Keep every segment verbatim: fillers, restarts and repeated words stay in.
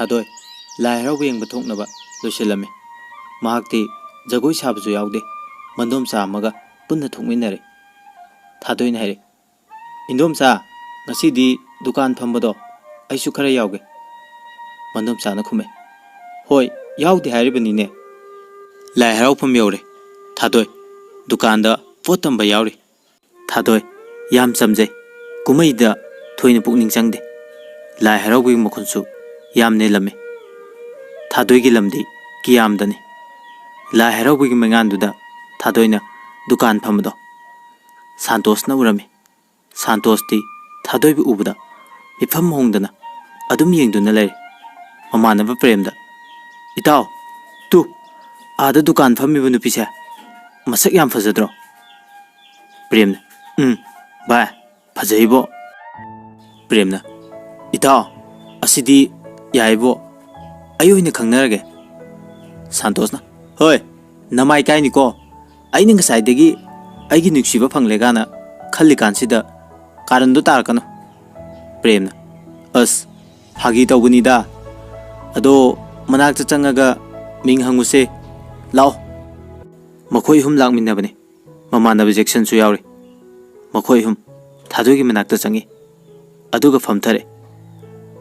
ꯊꯥꯗꯣꯏ ꯂꯥꯏ ꯍꯔꯥꯎꯕ ꯌꯦꯡꯕ ꯊꯣꯛꯅꯕ ꯂꯣꯏꯁꯤꯜꯂꯝꯃꯤ꯫ ꯃꯍꯥꯛꯇꯤ ꯖꯒꯣꯏ ꯁꯥꯕꯁꯨ ꯌꯥꯎꯗꯦ, ꯃꯗꯣꯝꯆꯥ ꯑꯃꯒ ꯄꯨꯟꯅ ꯊꯣꯛꯃꯤꯟꯅꯔꯦ꯫ ꯊꯥꯗꯣꯏꯅ ꯍꯥꯏꯔꯦ, "ꯏꯟꯗꯣꯝꯆꯥ, ꯉꯁꯤꯗꯤ ꯗꯨꯀꯥꯟ ꯐꯝꯕꯗꯣ ꯑꯩꯁꯨ ꯈꯔ ꯌꯥꯎꯒꯦ?" ꯃꯗꯣꯝꯆꯥꯅ ꯈꯨꯝꯃꯦ, "ꯍꯣꯏ, ꯌꯥꯎꯗꯦ ꯍꯥꯏꯔꯤꯕꯅꯤꯅꯦ꯫ ꯂꯥꯏ ꯍꯔꯥꯎꯐꯝ ꯌꯧꯔꯦ꯫ ꯊꯥꯗꯣꯏ ꯗꯨꯀꯥꯟꯗ ꯄꯣꯠ ꯇꯝꯕ ꯌꯥꯎꯔꯤ꯫" ꯊꯥꯗꯣꯏ ꯌꯥꯝ ꯆꯝꯖꯩ꯫ ꯀꯨꯝꯍꯩꯗ ꯊꯣꯏꯅ ꯄꯨꯛꯅꯤꯡ ꯆꯪꯗꯦ꯫ ꯂꯥꯏ ꯍꯔꯥꯎꯕꯒꯤ ꯃꯈꯨꯟꯁꯨ ꯌꯥꯝ ꯅꯦꯜꯂꯝꯃꯤ꯫ ꯊꯥꯗꯣꯏꯒꯤ ꯂꯝꯗꯤ ꯀꯤꯌꯥꯝꯗꯅꯤ꯫ ꯂꯥꯏ ꯍꯔꯥꯎꯕꯒꯤ ꯃꯩꯉꯥꯟꯗꯨꯗ ꯊꯥꯗꯣꯏꯅ ꯗꯨꯀꯥꯟ ꯐꯝꯕꯗꯣ ꯁꯥꯟꯇꯣꯁꯅ ꯎꯔꯝꯃꯤ꯫ ꯁꯥꯟꯇꯣꯁꯇꯤ ꯊꯥꯗꯣꯏꯕꯨ ꯎꯕꯗ ꯃꯤꯐꯝ ꯍꯣꯡꯗꯅ ꯑꯗꯨꯝ ꯌꯦꯡꯗꯨꯅ ꯂꯩꯔꯦ꯫ ꯃꯃꯥꯟꯅꯕ ꯄ꯭ꯔꯦꯝꯗ, "ꯏꯇꯥꯎ, ꯇꯨ, ꯑꯥꯗ ꯗꯨꯀꯥꯟ ꯐꯝꯃꯤꯕ ꯅꯨꯄꯤꯁꯦ ꯃꯁꯛ ꯌꯥꯝ ꯐꯖꯗ꯭ꯔꯣ?" ꯄ꯭ꯔꯦꯝꯅ, "ꯎꯝ, ꯚꯥꯏ, ꯐꯖꯩꯕꯣ꯫" ꯄ꯭ꯔꯦꯝꯅ, "ꯏꯇꯥꯎ, ꯑꯁꯤꯗꯤ ꯌꯥꯏꯕꯣ, ꯑꯩ ꯑꯣꯏꯅ ꯈꯪꯅꯔꯒꯦ꯫" ꯁꯥꯟꯇꯣꯁꯅ, "ꯍꯣꯏ, ꯅꯃꯥꯏ ꯀꯥꯏꯅꯤꯀꯣ꯫ ꯑꯩꯅ ꯉꯁꯥꯏꯗꯒꯤ ꯑꯩꯒꯤ ꯅꯨꯡꯁꯤꯕ ꯐꯪꯂꯦ ꯀꯥꯏꯅ ꯈꯜꯂꯤꯀꯥꯟꯁꯤꯗ ꯀꯥꯔꯟꯗꯣ ꯇꯥꯔꯛꯀꯅꯨ꯫" ꯄ꯭ꯔꯦꯝꯅ, "ꯑꯁ, ꯐꯥꯒꯤ ꯇꯧꯕꯅꯤꯗ꯫ ꯑꯗꯣ ꯃꯅꯥꯛꯇ ꯆꯪꯉꯒ ꯃꯤꯡ ꯍꯪꯉꯨꯁꯦ꯫ ꯂꯥꯛꯑꯣ꯫" ꯃꯈꯣꯏ ꯑꯍꯨꯝ ꯂꯥꯛꯃꯤꯟꯅꯕꯅꯤ꯫ ꯃꯃꯥꯟꯅꯕ ꯖꯦꯛꯁꯟꯁꯨ ꯌꯥꯎꯔꯤ꯫ ꯃꯈꯣꯏ ꯑꯍꯨꯝ ꯊꯥꯗꯣꯏꯒꯤ ꯃꯅꯥꯛꯇ ꯆꯪꯉꯤ꯫ ꯑꯗꯨꯒ ꯐꯝꯊꯔꯦ꯫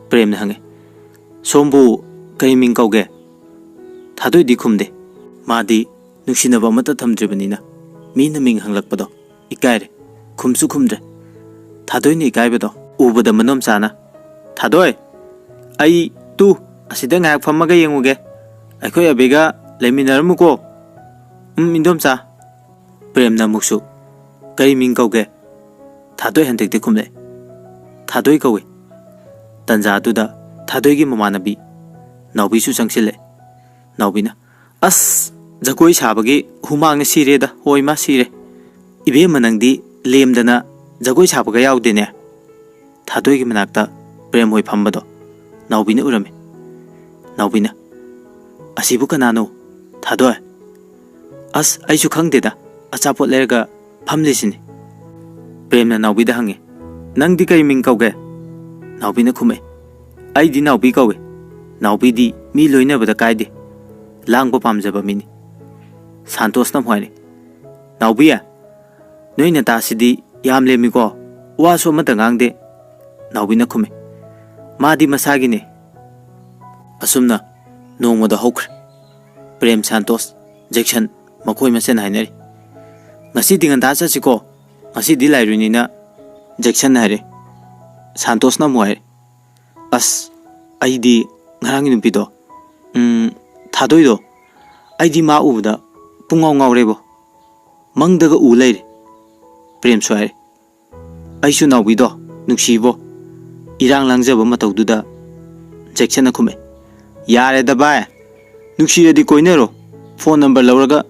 ꯄ꯭ꯔꯦꯝꯅ ꯍꯪꯉꯦ, "ꯁꯣꯝꯕꯨ ꯀꯔꯤ ꯃꯤꯡ ꯀꯧꯒꯦ?" ꯊꯥꯗꯣꯏꯗꯤ ꯈꯨꯝꯗꯦ꯫ ꯃꯥꯗꯤ ꯅꯨꯡꯁꯤꯅꯕ ꯑꯃꯠꯇ ꯊꯝꯗ꯭ꯔꯤꯕꯅꯤꯅ ꯃꯤꯅ ꯃꯤꯡ ꯍꯪꯂꯛꯄꯗꯣ ꯏꯀꯥꯏꯔꯦ꯫ ꯈꯨꯝꯁꯨ ꯈꯨꯝꯗ꯭ꯔꯦ꯫ ꯊꯥꯗꯣꯏꯅ ꯏꯀꯥꯏꯕꯗꯣ ꯎꯕꯗ ꯃꯅꯣꯝꯆꯥꯅ, "ꯊꯥꯗꯣꯏ, ꯑꯩ ꯇꯨ ꯑꯁꯤꯗ ꯉꯥꯏꯍꯥꯛ ꯐꯝꯃꯒ ꯌꯦꯡꯉꯨꯒꯦ꯫ ꯑꯩꯈꯣꯏ ꯑꯕꯤꯒ ꯂꯩꯃꯤꯟꯅꯔꯝꯃꯨꯀꯣ꯫" "ꯎꯝ, ꯏꯟꯗꯣꯝꯆꯥ꯫" ꯄ꯭ꯔꯦꯝꯅ ꯑꯃꯨꯛꯁꯨ, "ꯀꯔꯤ ꯃꯤꯡ ꯀꯧꯒꯦ?" ꯊꯥꯗꯣꯏ ꯍꯟꯗꯛꯇꯤ ꯈꯨꯝꯂꯛꯑꯦ꯫ "ꯊꯥꯗꯣꯏ ꯀꯧꯏ꯫" ꯇꯟꯖꯥꯗꯨꯗ ꯊꯥꯗꯣꯏꯒꯤ ꯃꯃꯥꯟꯅꯕꯤ ꯅꯥꯎꯕꯤꯁꯨ ꯆꯪꯁꯤꯜꯂꯛꯑꯦ꯫ ꯅꯥꯎꯕꯤꯅ, "ꯑꯁ, ꯖꯒꯣꯏ ꯁꯥꯕꯒꯤ ꯍꯨꯃꯥꯡꯅ ꯁꯤꯔꯦꯗ, ꯍꯣꯏ ꯃꯥ ꯁꯤꯔꯦ꯫ ꯏꯕꯦꯝꯃ, ꯅꯪꯗꯤ ꯂꯦꯝꯗꯅ ꯖꯒꯣꯏ ꯁꯥꯕꯒ ꯌꯥꯎꯗꯦꯅꯦ꯫" ꯊꯥꯗꯣꯏꯒꯤ ꯃꯅꯥꯛꯇ ꯄ꯭ꯔꯦꯝ ꯍꯣꯏ ꯐꯝꯕꯗꯣ ꯅꯥꯎꯕꯤꯅ ꯎꯔꯝꯃꯤ꯫ ꯅꯥꯎꯕꯤꯅ, "ꯑꯁꯤꯕꯨ ꯀꯅꯥꯅꯣ? ꯊꯥꯗꯣꯏ?" "ꯑꯁ, ꯑꯩꯁꯨ ꯈꯪꯗꯦꯗ, ꯑꯆꯥꯄꯣꯠ ꯂꯩꯔꯒ ꯐꯝꯂꯤꯁꯤꯅꯤ꯫" ꯄ꯭ꯔꯦꯝꯅ ꯅꯥꯎꯕꯤꯗ ꯍꯪꯉꯤ, "ꯅꯪꯗꯤ ꯀꯔꯤ ꯃꯤꯡ ꯀꯧꯒꯦ?" ꯅꯥꯎꯕꯤꯅ ꯈꯨꯝꯃꯛꯏ, "ꯑꯩꯗꯤ ꯅꯥꯎꯕꯤ ꯀꯧꯏ꯫" "ꯅꯥꯎꯕꯤꯗꯤ ꯃꯤ ꯂꯣꯏꯅꯕꯗ ꯀꯥꯏꯗꯦ, ꯂꯥꯡꯕ ꯄꯥꯝꯖꯕ ꯃꯤꯅꯤ"꯫ ꯁꯥꯟꯇꯣꯁꯅ ꯑꯃꯨꯛ ꯍꯥꯏꯔꯦ, "ꯅꯥꯎꯕꯤ, ꯅꯣꯏ ꯅꯇꯥꯁꯤꯗꯤ ꯌꯥꯝ ꯂꯦꯝꯃꯤꯀꯣ, ꯋꯥꯁꯨ ꯑꯃꯠꯇ ꯉꯥꯡꯗꯦ"꯫ ꯅꯥꯎꯕꯤꯅ ꯈꯨꯝꯃꯦ, "ꯃꯥꯗꯤ ꯃꯁꯥꯒꯤꯅꯦ"꯫ ꯑꯁꯨꯝꯅ ꯅꯣꯡꯃꯗꯣ ꯍꯧꯈ꯭ꯔꯦ꯫ ꯄ꯭ꯔꯦꯝ, ꯁꯥꯟꯇꯣꯁ, ꯖꯦꯛꯁꯟ ꯃꯈꯣꯏ ꯃꯁꯦꯟ ꯍꯥꯏꯅꯔꯤ, "ꯉꯁꯤꯗꯤ ꯉꯟꯇꯥ ꯆꯠꯁꯤꯀꯣ, ꯉꯁꯤꯗꯤ ꯂꯥꯏꯔꯣꯏꯅꯤꯅ"꯫ ꯖꯦꯛꯁꯟꯅ ꯍꯥꯏꯔꯦ꯫ ꯁꯥꯟꯇꯣꯁꯅ ꯑꯃꯨꯛ ꯍꯥꯏꯔꯦ, "ꯑꯁ, ꯑꯩꯗꯤ ꯉꯔꯥꯡꯒꯤ ꯅꯨꯄꯤꯗꯣ, ꯎꯝ, ꯊꯥꯗꯣꯏꯗꯣ, ꯑꯩꯗꯤ ꯃꯥ ꯎꯕꯗ ꯄꯨꯡꯉꯥꯎ ꯉꯥꯎꯔꯦꯕꯣ꯫ ꯃꯪꯗꯒ ꯎ ꯂꯩꯔꯦ"꯫ ꯄ꯭ꯔꯦꯝꯁꯨ ꯍꯥꯏꯔꯦ, "ꯑꯩꯁꯨ ꯅꯥꯎꯕꯤꯗꯣ ꯅꯨꯡꯁꯤꯕꯣ"꯫ ꯏꯔꯥꯡ ꯂꯥꯡꯖꯕ ꯃꯇꯧꯗꯨꯗ ꯖꯦꯛꯁꯟꯅ ꯈꯨꯝꯃꯦ, "ꯌꯥꯔꯦꯗ ꯚꯥꯏ, ꯅꯨꯡꯁꯤꯔꯗꯤ ꯀꯣꯏꯅꯔꯣ, ꯐꯣꯟ ꯅꯝꯕꯔ ꯂꯧꯔꯒ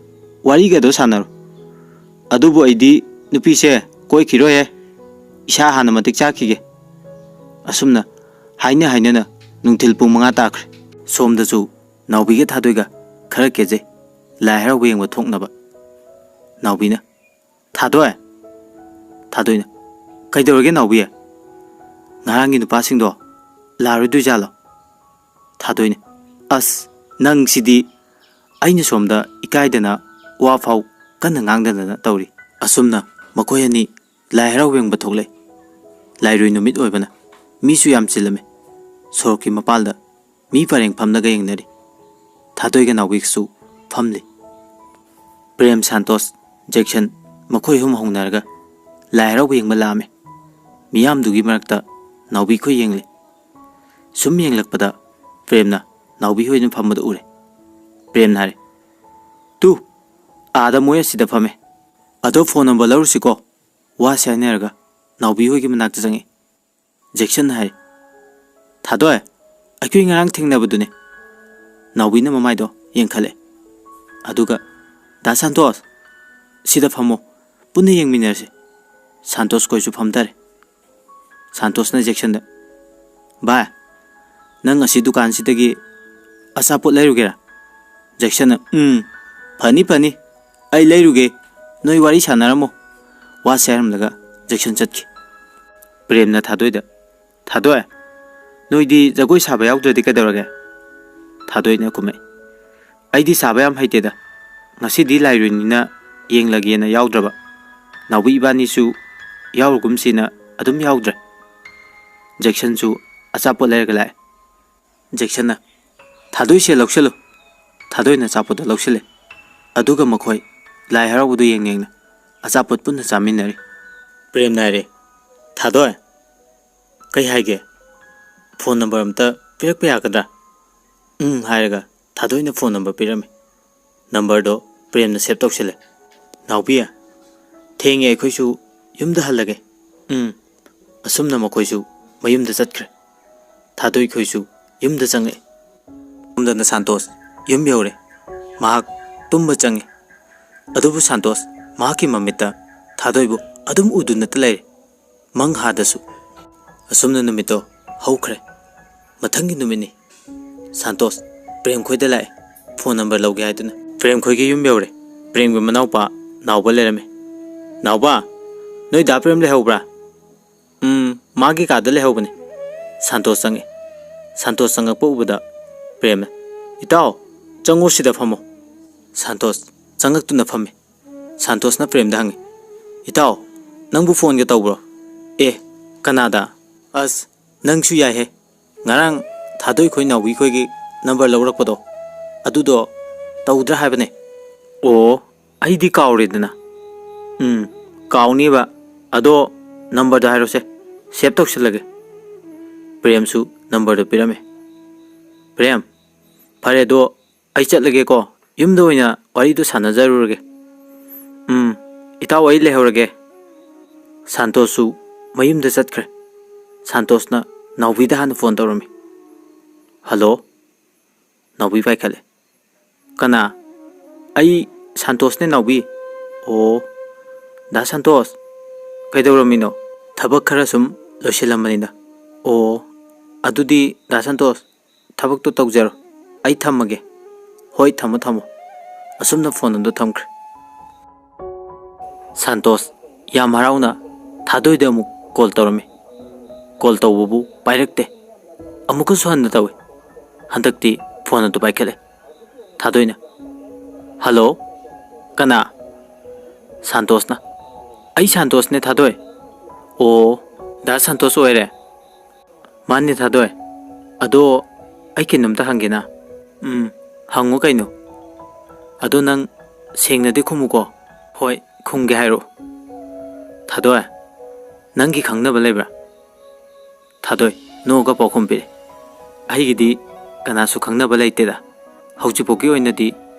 ꯋꯥꯔꯤꯒꯗꯣ ꯁꯥꯟꯅꯔꯣ꯫ ꯑꯗꯨꯕꯨ ꯑꯩꯗꯤ ꯅꯨꯄꯤꯁꯦ ꯀꯣꯏꯈꯤꯔꯣꯏꯍꯦ, ꯏꯁꯥ ꯍꯥꯟꯅ ꯃꯇꯤꯛ ꯆꯥꯈꯤꯒꯦ"꯫ ꯑꯁꯨꯝꯅ ꯍꯥꯏꯅ ꯍꯥꯏꯅꯅ ꯅꯨꯡꯊꯤꯜ ꯄꯨꯡ ꯃꯉꯥ ꯇꯥꯈ꯭ꯔꯦ꯫ ꯁꯣꯝꯗꯁꯨ ꯅꯥꯎꯕꯤꯒ ꯊꯥꯗꯣꯏꯒ ꯈꯔ ꯀꯦꯖꯩ, ꯂꯥꯏ ꯍꯔꯥꯎꯕ ꯌꯦꯡꯕ ꯊꯣꯛꯅꯕ꯫ ꯅꯥꯎꯕꯤꯅ, "ꯊꯥꯗꯣꯏ"꯫ ꯊꯥꯗꯣꯏꯅ, "ꯀꯩꯗꯧꯔꯒꯦ ꯅꯥꯎꯕꯤ? ꯉꯔꯥꯡꯒꯤ ꯅꯨꯄꯥꯁꯤꯡꯗꯣ ꯂꯥꯛꯑꯔꯣꯏꯗꯣꯏꯖꯥꯠꯂꯣ?" ꯊꯥꯗꯣꯏꯅ, "ꯑꯁ, ꯅꯪꯁꯤꯗꯤ"꯫ ꯑꯩꯅ ꯁꯣꯝꯗ ꯏꯀꯥꯏꯗꯅ ꯋꯥ ꯐꯥꯎ ꯀꯟꯅ ꯉꯥꯡꯗꯗꯅ ꯇꯧꯔꯤ꯫ ꯑꯁꯨꯝꯅ ꯃꯈꯣꯏ ꯑꯅꯤ ꯂꯥꯏ ꯍꯔꯥꯎꯕ ꯌꯦꯡꯕ ꯊꯣꯛꯂꯛꯏ꯫ ꯂꯥꯏꯔꯣꯏ ꯅꯨꯃꯤꯠ ꯑꯣꯏꯕꯅ ꯃꯤꯁꯨ ꯌꯥꯝ ꯆꯤꯜꯂꯝꯃꯤ꯫ ꯁꯣꯔꯣꯛꯀꯤ ꯃꯄꯥꯜꯗ ꯃꯤ ꯄꯔꯦꯡ ꯐꯝꯂꯒ ꯌꯦꯡꯅꯔꯤ꯫ ꯊꯥꯗꯣꯏꯒ ꯅꯥꯎꯕꯤꯒꯁꯨ ꯐꯝꯂꯤ꯫ ꯄ꯭ꯔꯦꯝ, ꯁꯥꯟꯇꯣꯁ, ꯖꯦꯛꯁꯟ ꯃꯈꯣꯏ ꯑꯍꯨꯝ ꯍꯧꯅꯔꯒ ꯂꯥꯏ ꯍꯔꯥꯎꯕ ꯌꯦꯡꯕ ꯂꯥꯛꯑꯝꯃꯤ꯫ ꯃꯤꯌꯥꯝꯗꯨꯒꯤ ꯃꯔꯛꯇ ꯅꯥꯎꯕꯤꯈꯣꯏ ꯌꯦꯡꯂꯤ꯫ ꯁꯨꯝ ꯌꯦꯡꯂꯛꯄꯗ ꯄ꯭ꯔꯦꯝꯅ ꯅꯥꯎꯕꯤꯍꯣꯏꯅ ꯐꯝꯕꯗ ꯎꯔꯦ꯫ ꯄ꯭ꯔꯦꯝꯅ ꯍꯥꯏꯔꯦ, "ꯇꯨ, ꯑꯥꯗ ꯃꯣꯏ ꯑꯁꯤꯗ ꯐꯝꯃꯦ꯫ ꯑꯗꯣ ꯐꯣꯟ ꯅꯝꯕꯔ ꯂꯧꯔꯨꯁꯤꯀꯣ"꯫ ꯋꯥꯁꯦ ꯍꯥꯏꯅꯔꯒ ꯅꯥꯎꯕꯤꯍꯣꯏꯒꯤ ꯃꯅꯥꯛꯇ ꯆꯪꯉꯛꯏ꯫ ꯖꯦꯛꯁꯟꯅ ꯍꯥꯏꯔꯦ, "ꯊꯥꯗꯣꯏ, ꯑꯩꯈꯣꯏ ꯉꯔꯥꯡ ꯊꯦꯡꯅꯕꯗꯨꯅꯦ"꯫ ꯅꯥꯎꯕꯤꯅ ꯃꯃꯥꯏꯗꯣ ꯌꯦꯡꯈꯠꯂꯦ꯫ ꯑꯗꯨꯒ, "ꯗꯥ ꯁꯥꯟꯇꯣꯁ, ꯁꯤꯗ ꯐꯝꯃꯣ, ꯄꯨꯟꯅ ꯌꯦꯡꯃꯤꯟꯅꯔꯁꯤ"꯫ ꯁꯥꯟꯇꯣꯁ ꯈꯣꯏꯁꯨ ꯐꯝꯊꯔꯦ꯫ ꯁꯥꯟꯇꯣꯁꯅ ꯖꯦꯛꯁꯟꯗ, "ꯚꯥꯏ, ꯅꯪ ꯑꯁꯤ ꯗꯨꯀꯥꯟꯁꯤꯗꯒꯤ ꯑꯆꯥꯄꯣꯠ ꯂꯩꯔꯨꯒꯦꯔꯥ?" ꯖꯦꯛꯁꯟꯅ, "ꯎꯝ, ꯐꯅꯤ, ꯐꯅꯤ, ꯑꯩ ꯂꯩꯔꯨꯒꯦ, ꯅꯣꯏ ꯋꯥꯔꯤ ꯁꯥꯟꯅꯔꯝꯃꯣ"꯫ ꯋꯥꯁꯦ ꯍꯥꯏꯔꯝꯂꯒ ꯖꯦꯛꯁꯟ ꯆꯠꯈꯤ꯫ ꯄ꯭ꯔꯦꯝꯅ ꯊꯥꯗꯣꯏꯗ, "ꯊꯥꯗꯣꯏ, ꯅꯣꯏꯗꯤ ꯖꯒꯣꯏ ꯁꯥꯕ ꯌꯥꯎꯗ꯭ꯔꯗꯤ ꯀꯩꯗꯧꯔꯒꯦ? ꯊꯥꯗꯣꯏꯅ ꯈꯨꯝꯃꯛꯏ꯫ "ꯑꯩꯗꯤ ꯁꯥꯕ ꯌꯥꯝ ꯍꯩꯇꯦꯗ꯫ ꯉꯁꯤꯗꯤ ꯂꯥꯏꯔꯣꯏꯅꯤꯅ ꯌꯦꯡꯂꯒꯦꯅ ꯌꯥꯎꯗ꯭ꯔꯕ꯫ ꯅꯥꯎꯕꯤ ꯏꯕꯥꯅꯤꯁꯨ ꯌꯥꯎꯔꯨꯒꯨꯝꯁꯤꯅ ꯑꯗꯨꯝ ꯌꯥꯎꯗ꯭ꯔꯦ꯫" ꯖꯦꯛꯁꯟꯁꯨ ꯑꯆꯥꯄꯣꯠ ꯂꯩꯔꯒ ꯂꯥꯛꯑꯦ꯫ ꯖꯦꯛꯁꯟꯅ, "ꯊꯥꯗꯣꯏꯁꯦ ꯂꯧꯁꯤꯜꯂꯨ꯫" ꯊꯥꯗꯣꯏꯅ ꯑꯆꯥꯄꯣꯠꯇꯣ ꯂꯧꯁꯤꯜꯂꯦ꯫ ꯑꯗꯨꯒ ꯃꯈꯣꯏ ꯂꯥꯏ ꯍꯔꯥꯎꯕꯗꯨ ꯌꯦꯡ ꯌꯦꯡꯅ ꯑꯆꯥꯄꯣꯠ ꯄꯨꯟꯅ ꯆꯥꯃꯤꯟꯅꯔꯤ꯫ ꯄ꯭ꯔꯦꯝꯅ ꯍꯥꯏꯔꯦ, "ꯊꯥꯗꯣꯏ, ꯀꯩ ꯍꯥꯏꯒꯦ? ꯐꯣꯟ ꯅꯝꯕꯔ ꯑꯝꯇ ꯄꯤꯔꯛꯄ ꯌꯥꯒꯗ꯭ꯔꯥ?" "ꯎꯝ" ꯍꯥꯏꯔꯒ ꯊꯥꯗꯣꯏꯅ ꯐꯣꯟ ꯅꯝꯕꯔ ꯄꯤꯔꯝꯃꯤ꯫ ꯅꯝꯕꯔꯗꯣ ꯄ꯭ꯔꯦꯝꯅ ꯁꯦꯚ ꯇꯧꯁꯤꯜꯂꯦ꯫ "ꯅꯥꯎꯕꯤ, ꯊꯦꯡꯉꯦ, ꯑꯩꯈꯣꯏꯁꯨ ꯌꯨꯝꯗ ꯍꯜꯂꯒꯦ꯫" "ꯎꯝ꯫" ꯑꯁꯨꯝꯅ ꯃꯈꯣꯏꯁꯨ ꯃꯌꯨꯝꯗ ꯆꯠꯈ꯭ꯔꯦ꯫ ꯊꯥꯗꯣꯏꯈꯣꯏꯁꯨ ꯌꯨꯝꯗ ꯆꯪꯉꯛꯏ꯫ ꯁꯣꯝꯗꯅ ꯁꯥꯟꯇꯣꯁ ꯌꯨꯝ ꯌꯧꯔꯦ꯫ ꯃꯍꯥꯛ ꯇꯨꯝꯕ ꯆꯪꯉꯤ꯫ ꯑꯗꯨꯕꯨ ꯁꯥꯟꯇꯣꯁ ꯃꯍꯥꯛꯀꯤ ꯃꯃꯤꯠꯇ ꯊꯥꯗꯣꯏꯕꯨ ꯑꯗꯨꯝ ꯎꯗꯨꯅꯇ ꯂꯩꯔꯦ꯫ ꯃꯪ ꯍꯥꯗꯁꯨ꯫ ꯑꯁꯨꯝꯅ ꯅꯨꯃꯤꯠꯇꯣ ꯍꯧꯈ꯭ꯔꯦ꯫ ꯃꯊꯪꯒꯤ ꯅꯨꯃꯤꯠꯅꯤ꯫ ꯁꯥꯟꯇꯣꯁ ꯄ꯭ꯔꯦꯝ ꯈꯣꯏꯗ ꯂꯥꯛꯑꯦ, ꯐꯣꯟ ꯅꯝꯕꯔ ꯂꯧꯒꯦ ꯍꯥꯏꯗꯨꯅ꯫ ꯄ꯭ꯔꯦꯝ ꯈꯣꯏꯒꯤ ꯌꯨꯝ ꯌꯧꯔꯦ꯫ ꯄ꯭ꯔꯦꯝꯒꯤ ꯃꯅꯥꯎꯄꯥ ꯅꯥꯎꯕ ꯂꯩꯔꯝꯃꯦ꯫ "ꯅꯥꯎꯕ, ꯅꯣꯏ ꯗꯥ ꯄ꯭ꯔꯦꯝ ꯂꯩꯍꯧꯕ꯭ꯔꯥ?" "ꯎꯝ, ꯃꯥꯒꯤ ꯀꯥꯗ ꯂꯩꯍꯧꯕꯅꯦ꯫" ꯁꯥꯟꯇꯣꯁ ꯆꯪꯉꯛꯑꯦ꯫ ꯁꯥꯟꯇꯣꯁ ꯆꯪꯉꯛꯄ ꯎꯕꯗ ꯄ꯭ꯔꯦꯝꯅ, "ꯏꯇꯥꯎ, ꯆꯪꯉꯣ, ꯁꯤꯗ ꯐꯝꯃꯣ꯫" ꯁꯥꯟꯇꯣꯁ ꯆꯪꯉꯛꯇꯨꯅ ꯐꯝꯃꯤ꯫ ꯁꯥꯟꯇꯣꯁꯅ ꯄ꯭ꯔꯦꯝꯗ ꯍꯪꯉꯤ, "ꯏꯇꯥꯎ, ꯅꯪꯕꯨ ꯐꯣꯟꯒ ꯇꯧꯕ꯭ꯔꯣ?" "ꯑꯦ, ꯀꯅꯥꯗ?" "ꯑꯁ, ꯅꯪꯁꯨ ꯌꯥꯏꯍꯦ꯫ ꯉꯔꯥꯡ ꯊꯥꯗꯣꯏ ꯈꯣꯏ ꯅꯥꯎꯕꯤ ꯈꯣꯏꯒꯤ ꯅꯝꯕꯔ ꯂꯧꯔꯛꯄꯗꯣ, ꯑꯗꯨꯗꯣ ꯇꯧꯗ꯭ꯔꯥ ꯍꯥꯏꯕꯅꯦ꯫" "ꯑꯣ, ꯑꯩꯗꯤ ꯀꯥꯎꯔꯦꯗꯅ꯫" "ꯎꯝ, ꯀꯥꯎꯅꯤꯕ꯫ ꯑꯗꯣ ꯅꯝꯕꯔꯗꯣ ꯍꯥꯏꯔꯣꯁꯦ, ꯁꯦꯚ ꯇꯧꯁꯜꯂꯒꯦ꯫" ꯄ꯭ꯔꯦꯝꯁꯨ ꯅꯝꯕꯔꯗꯣ ꯄꯤꯔꯝꯃꯦ꯫ "ꯄ꯭ꯔꯦꯝ, ꯐꯔꯦ, ꯑꯗꯣ ꯑꯩ ꯆꯠꯂꯒꯦꯀꯣ, ꯌꯨꯝꯗ ꯑꯣꯏꯅ ꯋꯥꯔꯤꯗꯣ ꯁꯥꯟꯅꯖꯔꯨꯔꯒꯦ꯫" "ꯎꯝ, ꯏꯇꯥꯎ, ꯑꯩ ꯂꯩꯍꯧꯔꯒꯦ꯫" ꯁꯥꯟꯇꯣꯁꯁꯨ ꯃꯌꯨꯝꯗ ꯆꯠꯈ꯭ꯔꯦ꯫ ꯁꯥꯟꯇꯣꯁꯅ ꯅꯥꯎꯕꯤꯗ ꯍꯥꯟꯅ ꯐꯣꯟ ꯇꯧꯔꯝꯃꯤ꯫ "ꯍꯜꯂꯣ꯫" ꯅꯥꯎꯕꯤ ꯄꯥꯏꯈꯠꯂꯦ꯫ "ꯀꯅꯥ?" "ꯑꯩ ꯁꯥꯟꯇꯣꯁꯅꯦ, ꯅꯥꯎꯕꯤ꯫" "ꯑꯣ, ꯗꯥ ꯁꯥꯟꯇꯣꯁ, ꯀꯩꯗꯧꯔꯝꯃꯤꯅꯣ?" "ꯊꯕꯛ ꯈꯔ ꯁꯨꯝ ꯂꯣꯏꯁꯤꯜꯂꯝꯕꯅꯤꯗ꯫" "ꯑꯣ, ꯑꯗꯨꯗꯤ ꯗꯥ ꯁꯥꯟꯇꯣꯁ, ꯊꯕꯛꯇꯣ ꯇꯧꯖꯔꯣ, ꯑꯩ ꯊꯝꯃꯒꯦ꯫" "ꯍꯣꯏ, ꯊꯝꯃꯣ, ꯊꯝꯃꯣ꯫" ꯑꯁꯨꯝꯅ ꯐꯣꯟ ꯑꯗꯨ ꯊꯝꯈ꯭ꯔꯦ꯫ ꯁꯥꯟꯇꯣꯁ ꯌꯥꯝ ꯍꯔꯥꯎꯅ ꯊꯥꯗꯣꯏꯗ ꯑꯃꯨꯛ ꯀꯣꯜ ꯇꯧꯔꯝꯃꯤ꯫ ꯀꯣꯜ ꯇꯧꯕꯕꯨ ꯄꯥꯏꯔꯛꯇꯦ꯫ ꯑꯃꯨꯛꯀꯁꯨ ꯍꯟꯅ ꯇꯧꯏ꯫ ꯍꯟꯗꯛꯇꯤ ꯐꯣꯟ ꯑꯗꯨ ꯄꯥꯏꯈꯠꯂꯦ꯫ ꯊꯥꯗꯣꯏꯅ, "ꯍꯜꯂꯣ, ꯀꯅꯥ?" ꯁꯥꯟꯇꯣꯁꯅ, "ꯑꯩ ꯁꯥꯟꯇꯣꯁꯅꯦ, ꯊꯥꯗꯣꯏ꯫" "ꯑꯣ, ꯗꯥ ꯁꯥꯟꯇꯣꯁ ꯑꯣꯏꯔꯦ?" "ꯃꯥꯅꯦ, ꯊꯥꯗꯣꯏ꯫ ꯑꯗꯣ ꯑꯩ ꯀꯩꯅꯣꯝꯇ ꯍꯪꯒꯦꯅ?" "ꯎꯝ, ꯍꯪꯉꯨ ꯀꯩꯅꯣ꯫ ꯑꯗꯣ ꯅꯪ ꯁꯦꯡꯅꯗꯤ ꯈꯨꯝꯃꯨꯀꯣ꯫" "ꯍꯣꯏ, ꯈꯨꯝꯒꯦ, ꯍꯥꯏꯔꯛꯑꯣ꯫" "ꯊꯥꯗꯣꯏ, ꯅꯪꯒꯤ ꯈꯪꯅꯕ ꯂꯩꯕ꯭ꯔꯥ?" ꯊꯥꯗꯣꯏ ꯅꯣꯛꯑꯒ ꯄꯥꯎꯈꯨꯝ ꯄꯤꯔꯦ, "ꯑꯩꯒꯤꯗꯤ ꯀꯅꯥꯁꯨ ꯈꯪꯅꯕ ꯂꯩꯇꯦꯗ꯫ ꯍꯧꯖꯤꯛꯐꯥꯎꯒꯤ ꯑꯣꯏꯅꯗꯤ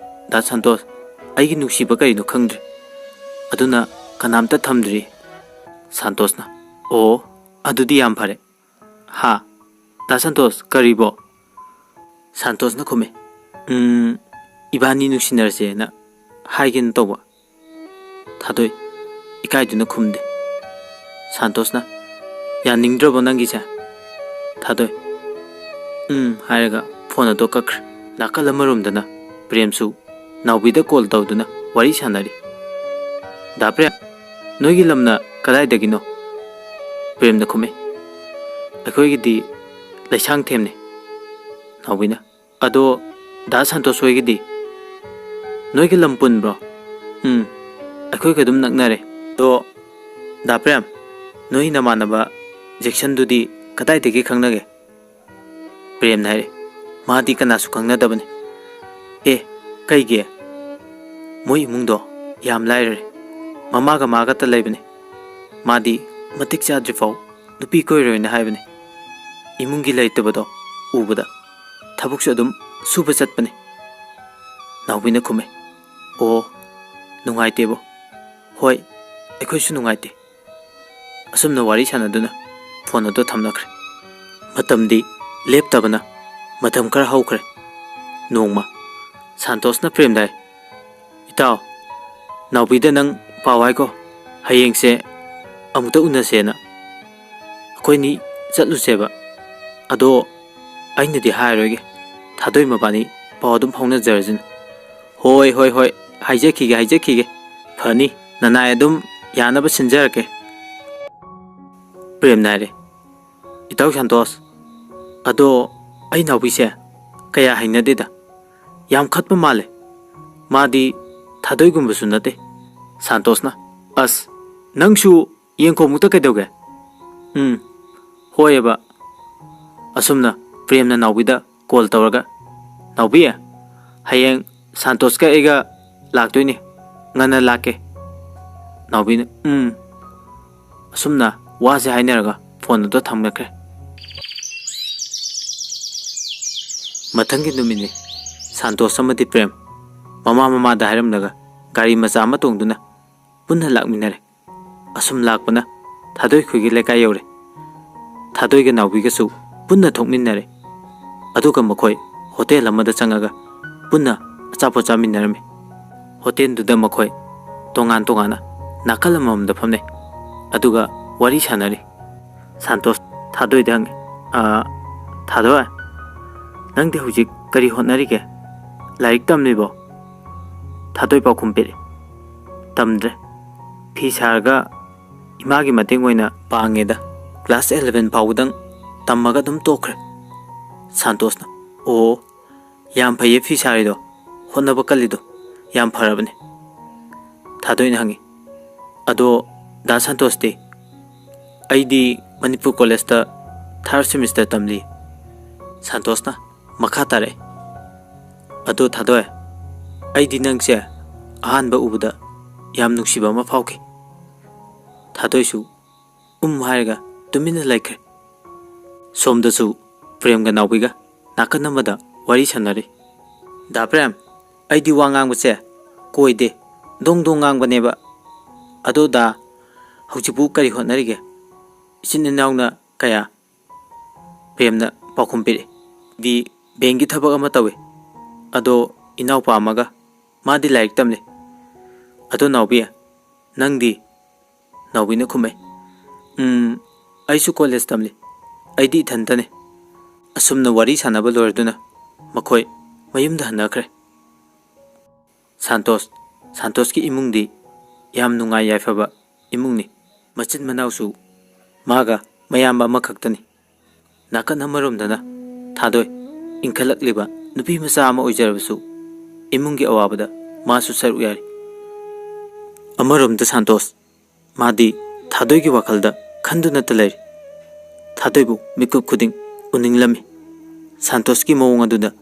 ꯗꯥ ꯁꯥꯟꯇꯣꯁ ꯑꯩꯒꯤ ꯅꯨꯡꯁꯤꯕ ꯀꯔꯤꯅꯣ ꯈꯪꯗ꯭ꯔꯤ꯫ ꯑꯗꯨꯅ ꯀꯅꯥꯝꯇ ꯊꯝꯗ꯭ꯔꯤ꯫" ꯁꯥꯟꯇꯣꯁꯅ, "ꯑꯣ, ꯑꯗꯨꯗꯤ ꯌꯥꯝ ꯐꯔꯦ꯫" "ꯍꯥ? ꯗꯥ ꯁꯥꯟꯇꯣꯁ, ꯀꯔꯤꯕꯣ?" ꯁꯥꯟꯇꯣꯁꯅ ꯈꯨꯝꯃꯦ, "ꯎꯝ, ꯏꯕꯥꯅꯤ ꯅꯨꯡꯁꯤꯅꯔꯁꯦꯅ ꯍꯥꯏꯒꯦꯅ ꯇꯧꯕ꯫" ꯊꯥꯗꯣꯏ ꯏꯀꯥꯏꯗꯨꯅ ꯈꯨꯝꯗꯦ꯫ ꯁꯥꯟꯇꯣꯁꯅ, "ꯌꯥꯅꯤꯡꯗ꯭ꯔꯕꯣ ꯅꯪꯒꯤꯁꯦ?" ꯊꯥꯗꯣꯏ, "ꯎꯝ" ꯍꯥꯏꯔꯒ ꯐꯣꯟ ꯑꯗꯨ ꯀꯛꯈ꯭ꯔꯦ꯫ ꯅꯥꯀꯜ ꯑꯃꯔꯣꯝꯗꯅ ꯄ꯭ꯔꯦꯝꯁꯨ ꯅꯥꯎꯕꯤꯗ ꯀꯣꯜ ꯇꯧꯗꯨꯅ ꯋꯥꯔꯤ ꯁꯥꯟꯅꯔꯤ꯫ "ꯗꯥ ꯄ꯭ꯔꯦꯝ, ꯅꯣꯏꯒꯤ ꯂꯝꯅ ꯀꯗꯥꯏꯗꯒꯤꯅꯣ?" ꯄ꯭ꯔꯦꯝꯅ ꯈꯨꯝꯃꯤ, "ꯑꯩꯈꯣꯏꯒꯤꯗꯤ ꯂꯩꯁꯥꯡꯊꯦꯝꯅꯤ꯫" ꯅꯥꯎꯕꯤꯅ, "ꯑꯗꯣ ꯗꯥ ꯁꯟꯇꯣꯁ ꯍꯣꯏꯒꯤꯗꯤ?" "ꯅꯣꯏꯒ ꯂꯝ ꯄꯨꯟꯕ꯭ꯔꯣ?" "ꯎꯝ, ꯑꯩꯈꯣꯏꯒ ꯑꯗꯨꯝ ꯅꯛꯅꯔꯦ꯫" "ꯑꯗꯣ ꯗꯥ ꯄ꯭ꯔꯦꯝ, ꯅꯣꯏ ꯅꯃꯥꯟꯅꯕ ꯖꯦꯛꯁꯟꯗꯨꯗꯤ ꯀꯗꯥꯏꯗꯒꯤ ꯈꯪꯅꯒꯦ?" ꯄ꯭ꯔꯦꯝꯅ ꯍꯥꯏꯔꯦ, "ꯃꯥꯗꯤ ꯀꯅꯥꯁꯨ ꯈꯪꯅꯗꯕꯅꯤ꯫" "ꯑꯦ, ꯀꯩꯒꯤ?" "ꯃꯣꯏ ꯏꯃꯨꯡꯗꯣ ꯌꯥꯝ ꯂꯥꯏꯔꯔꯦ꯫ ꯃꯃꯥꯒ ꯃꯥꯒꯇ ꯂꯩꯕꯅꯦ꯫ ꯃꯥꯗꯤ ꯃꯇꯤꯛ ꯆꯥꯗ꯭ꯔꯤꯐꯥꯎ ꯅꯨꯄꯤ ꯀꯣꯏꯔꯣꯏꯅ ꯍꯥꯏꯕꯅꯦ꯫ ꯏꯃꯨꯡꯒꯤ ꯂꯩꯇꯕꯗꯣ ꯎꯕꯗ ꯊꯕꯛꯁꯨ ꯑꯗꯨꯝ ꯁꯨꯕ ꯆꯠꯄꯅꯦ꯫" ꯅꯥꯎꯕꯤꯅ ꯈꯨꯝꯃꯦ, "ꯑꯣ, ꯅꯨꯡꯉꯥꯏꯇꯦꯕꯣ꯫" "ꯍꯣꯏ, ꯑꯩꯈꯣꯏꯁꯨ ꯅꯨꯡꯉꯥꯏꯇꯦ꯫" ꯑꯁꯨꯝꯅ ꯋꯥꯔꯤ ꯁꯥꯟꯅꯗꯨꯅ ꯐꯣꯟ ꯑꯗꯨ ꯊꯝꯅꯈ꯭ꯔꯦ꯫ ꯃꯇꯝꯗꯤ ꯂꯦꯞꯇꯕꯅ ꯃꯇꯝ ꯈꯔ ꯍꯧꯈ꯭ꯔꯦ꯫ ꯅꯣꯡꯃ ꯁꯥꯟꯇꯣꯁꯅ ꯄ꯭ꯔꯦꯝꯗ ꯍꯥꯏ, "ꯏꯇꯥꯎ, ꯅꯥꯎꯕꯤꯗ ꯅꯪ ꯄꯥꯎ ꯍꯥꯏꯈꯣ, ꯍꯌꯦꯡꯁꯦ ꯑꯃꯨꯛꯇ ꯎꯅꯁꯦꯅ꯫ ꯑꯩꯈꯣꯏꯅꯤ ꯆꯠꯂꯨꯁꯦꯕ꯫ ꯑꯗꯣ ꯑꯩꯅꯗꯤ ꯍꯥꯏꯔꯣꯏꯒꯦ, ꯊꯥꯗꯣꯏ ꯃꯕꯥꯅꯤ ꯄꯥꯎ ꯑꯗꯨꯝ ꯐꯥꯎꯅꯖꯔꯁꯤꯅ꯫" "ꯍꯣꯏ, ꯍꯣꯏ, ꯍꯣꯏ, ꯍꯥꯏꯖꯈꯤꯒꯦ, ꯍꯥꯏꯖꯈꯤꯒꯦ꯫ ꯐꯅꯤ, ꯅꯅꯥꯏ ꯑꯗꯨꯝ ꯌꯥꯅꯕ ꯁꯤꯟꯖꯔꯛꯀꯦ꯫" ꯄ꯭ꯔꯦꯝꯅ ꯍꯥꯏꯔꯦ, "ꯏꯇꯥꯎ ꯁꯟꯇꯣꯁ, ꯑꯗꯣ ꯑꯩ ꯅꯥꯎꯕꯤꯁꯦ ꯀꯌꯥ ꯍꯩꯅꯗꯦꯗ꯫ ꯌꯥꯝ ꯈꯠꯄ ꯃꯥꯜꯂꯦ꯫ ꯃꯥꯗꯤ ꯊꯥꯗꯣꯏꯒꯨꯝꯕꯁꯨ ꯅꯠꯇꯦ꯫ ꯁꯥꯟꯇꯣꯁꯅ, "ꯑꯁ, ꯅꯪꯁꯨ ꯌꯦꯡꯈꯣꯡꯃꯨꯛꯇ ꯀꯩꯗꯧꯒꯦ?" "ꯎꯝ, ꯍꯣꯏꯑꯕ꯫" ꯑꯁꯨꯝꯅ ꯄ꯭ꯔꯦꯝꯅ ꯅꯥꯎꯕꯤꯗ ꯀꯣꯜ ꯇꯧꯔꯒ, "ꯅꯥꯎꯕꯤ, ꯍꯌꯦꯡ ꯁꯥꯟꯇꯣꯁꯀ ꯑꯩꯒ ꯂꯥꯛꯇꯣꯏꯅꯤ꯫ ꯉꯟꯅ ꯂꯥꯛꯀꯦ꯫" ꯅꯥꯎꯕꯤꯅ, "ꯎꯝ꯫" ꯑꯁꯨꯝꯅ ꯋꯥꯁꯦ ꯍꯥꯏꯅꯔꯒ ꯐꯣꯟ ꯑꯗꯨ ꯊꯝꯅꯈ꯭ꯔꯦ꯫ ꯃꯊꯪꯒꯤ ꯅꯨꯃꯤꯠꯅꯤ꯫ ꯁꯥꯟꯇꯣꯁ ꯑꯃꯗꯤ ꯄ꯭ꯔꯦꯝ ꯃꯃꯥ ꯃꯃꯥꯗ ꯍꯥꯏꯔꯝꯂꯒ ꯒꯥꯔꯤ ꯃꯆꯥ ꯑꯃ ꯇꯣꯡꯗꯨꯅ ꯄꯨꯟꯅ ꯂꯥꯛꯃꯤꯟꯅꯔꯦ꯫ ꯑꯁꯨꯝ ꯂꯥꯛꯄꯅ ꯊꯥꯗꯣꯏ ꯈꯣꯏꯒꯤ ꯂꯩꯀꯥꯏ ꯌꯧꯔꯦ꯫ ꯊꯥꯗꯣꯏꯒ ꯅꯥꯎꯕꯤꯒꯁꯨ ꯄꯨꯟꯅ ꯊꯣꯛꯃꯤꯟꯅꯔꯦ꯫ ꯑꯗꯨꯒ ꯃꯈꯣꯏ ꯍꯣꯇꯦꯜ ꯑꯃꯗ ꯆꯪꯉꯒ ꯄꯨꯟꯅ ꯑꯆꯥꯄꯣꯠ ꯆꯥꯃꯤꯟꯅꯔꯝꯃꯤ꯫ ꯍꯣꯇꯦꯜꯗꯨꯗ ꯃꯈꯣꯏ ꯇꯣꯉꯥꯟ ꯇꯣꯉꯥꯟꯅ ꯅꯥꯀꯜ ꯑꯃꯃꯝꯗ ꯐꯝꯅꯩ꯫ ꯑꯗꯨꯒ ꯋꯥꯔꯤ ꯁꯥꯟꯅꯔꯤ꯫ ꯁꯥꯟꯇꯣꯁ ꯊꯥꯗꯣꯏꯗ ꯍꯪꯉꯤ, "ꯑ, ꯊꯥꯗꯣꯏ, ꯅꯪꯗꯤ ꯍꯧꯖꯤꯛ ꯀꯔꯤ ꯍꯣꯠꯅꯔꯤꯒꯦ? ꯂꯥꯏꯔꯤꯛ ꯇꯝꯂꯤꯕꯣ?" ꯊꯥꯗꯣꯏ ꯄꯥꯎꯈꯨꯝ ꯄꯤꯔꯛꯏ, "ꯇꯝꯗ꯭ꯔꯦ꯫ ꯐꯤ ꯁꯥꯔꯒ ꯏꯃꯥꯒꯤ ꯃꯇꯦꯡ ꯑꯣꯏꯅ ꯄꯥꯡꯉꯦꯗ꯫ ꯀ꯭ꯂꯥꯁ ꯑꯦꯂꯚꯦꯟ ꯐꯥꯎꯕꯗꯪ ꯇꯝꯃꯒ ꯑꯗꯨꯝ ꯇꯣꯛꯈ꯭ꯔꯦ꯫" ꯁꯥꯟꯇꯣꯁꯅ, "ꯑꯣ, ꯌꯥꯝ ꯐꯩꯌꯦ ꯐꯤ ꯁꯥꯔꯤꯗꯣ, ꯍꯣꯠꯅꯕ ꯀꯜꯂꯤꯗꯣ, ꯌꯥꯝ ꯐꯔꯕꯅꯦ꯫" ꯊꯥꯗꯣꯏꯅ ꯍꯪꯉꯤ, "ꯑꯗꯣ ꯗꯥ ꯁꯥꯟꯇꯣꯁꯇꯤ?" "ꯑꯩꯗꯤ ꯃꯅꯤꯄꯨꯔ ꯀꯣꯂꯦꯖꯇ ꯊꯥꯔꯠ ꯁꯦꯃꯤꯁꯇꯔ ꯇꯝꯂꯤ꯫" ꯁꯥꯟꯇꯣꯁꯅ ꯃꯈꯥ ꯇꯥꯔꯛꯏ, "ꯑꯗꯣ ꯊꯥꯗꯣꯏ, ꯑꯩꯗꯤ ꯅꯪꯁꯦ ꯑꯍꯥꯟꯕ ꯎꯕꯗ ꯌꯥꯝ ꯅꯨꯡꯁꯤꯕ ꯑꯃ ꯐꯥꯎꯈꯤ꯫" ꯊꯥꯗꯣꯏꯁꯨ ꯎꯝ ꯍꯥꯏꯔꯒ ꯇꯨꯃꯤꯟꯅ ꯂꯩꯈ꯭ꯔꯦ꯫ ꯁꯣꯝꯗꯁꯨ ꯄ꯭ꯔꯦꯝꯒ ꯅꯥꯎꯕꯤꯒ ꯅꯥꯀꯟ ꯑꯃꯗ ꯋꯥꯔꯤ ꯁꯥꯟꯅꯔꯤ꯫ "ꯗꯥ ꯄ꯭ꯔꯦꯝ, ꯑꯩꯗꯤ ꯋꯥ ꯉꯥꯡꯕꯁꯦ ꯀꯣꯏꯗꯦ, ꯗꯣꯡ ꯗꯣꯡ ꯉꯥꯡꯕꯅꯦꯕ꯫ ꯑꯗꯣ ꯗꯥ, ꯍꯧꯖꯤꯛꯄꯨ ꯀꯔꯤ ꯍꯣꯠꯅꯔꯤꯒꯦ? ꯏꯆꯤꯟ ꯏꯅꯥꯎꯅ ꯀꯌꯥ?" ꯄ꯭ꯔꯦꯝꯅ ꯄꯥꯎꯈꯨꯝ ꯄꯤꯔꯛꯏ, "ꯗꯤ ꯕꯦꯡꯒꯤ ꯊꯕꯛ ꯑꯃ ꯇꯧꯏ꯫ ꯑꯗꯣ ꯏꯅꯥꯎꯄꯥ ꯑꯃꯒ, ꯃꯥꯗꯤ ꯂꯥꯏꯔꯤꯛ ꯇꯝꯂꯤ꯫ ꯑꯗꯣ ꯅꯥꯎꯕꯤ, ꯅꯪꯗꯤ?" ꯅꯥꯎꯕꯤꯅ ꯈꯨꯝꯃꯦ, "ꯎꯝ, ꯑꯩꯁꯨ ꯀꯣꯂꯦꯖ ꯇꯝꯂꯤ꯫ ꯑꯩꯗꯤ ꯏꯊꯟꯇꯅꯤ꯫" ꯑꯁꯨꯝꯅ ꯋꯥꯔꯤ ꯁꯥꯟꯅꯕ ꯂꯣꯏꯔꯗꯨꯅ ꯃꯈꯣꯏ ꯃꯌꯨꯝꯗ ꯍꯟꯅꯈ꯭ꯔꯦ꯫ ꯁꯥꯟꯇꯣꯁ, ꯁꯥꯟꯇꯣꯁꯀꯤ ꯏꯃꯨꯡꯗꯤ ꯌꯥꯝ ꯅꯨꯡꯉꯥꯏ ꯌꯥꯏꯐꯕ ꯏꯃꯨꯡꯅꯤ꯫ ꯃꯆꯤꯟ ꯃꯅꯥꯎꯁꯨ ꯃꯥꯒ ꯃꯌꯥꯝꯕ ꯑꯃꯈꯛꯇꯅꯤ꯫ ꯅꯥꯀꯟ ꯑꯃꯔꯣꯝꯗꯅ ꯊꯥꯗꯣꯏ꯫ ꯏꯟꯈꯠꯂꯛꯂꯤꯕ ꯅꯨꯄꯤ ꯃꯆꯥ ꯑꯃ ꯑꯣꯏꯖꯔꯕꯁꯨ, ꯏꯃꯨꯡꯒꯤ ꯑꯋꯥꯕꯗ ꯃꯥꯁꯨ ꯁꯔꯨꯛ ꯌꯥꯔꯤ꯫ ꯑꯃꯔꯣꯝꯗ ꯁꯥꯟꯇꯣꯁ, ꯃꯥꯗꯤ ꯊꯥꯗꯣꯏꯒꯤ ꯋꯥꯈꯜꯗ ꯈꯟꯗꯨꯅꯇ ꯂꯩꯔꯤ꯫ ꯊꯥꯗꯣꯏꯕꯨ ꯃꯤꯀꯨꯞ ꯈꯨꯗꯤꯡ ꯎꯅꯤꯡꯂꯝꯃꯤ꯫ ꯁꯥꯟꯇꯣꯁꯀꯤ ꯃꯑꯣꯡ ꯑꯗꯨꯗ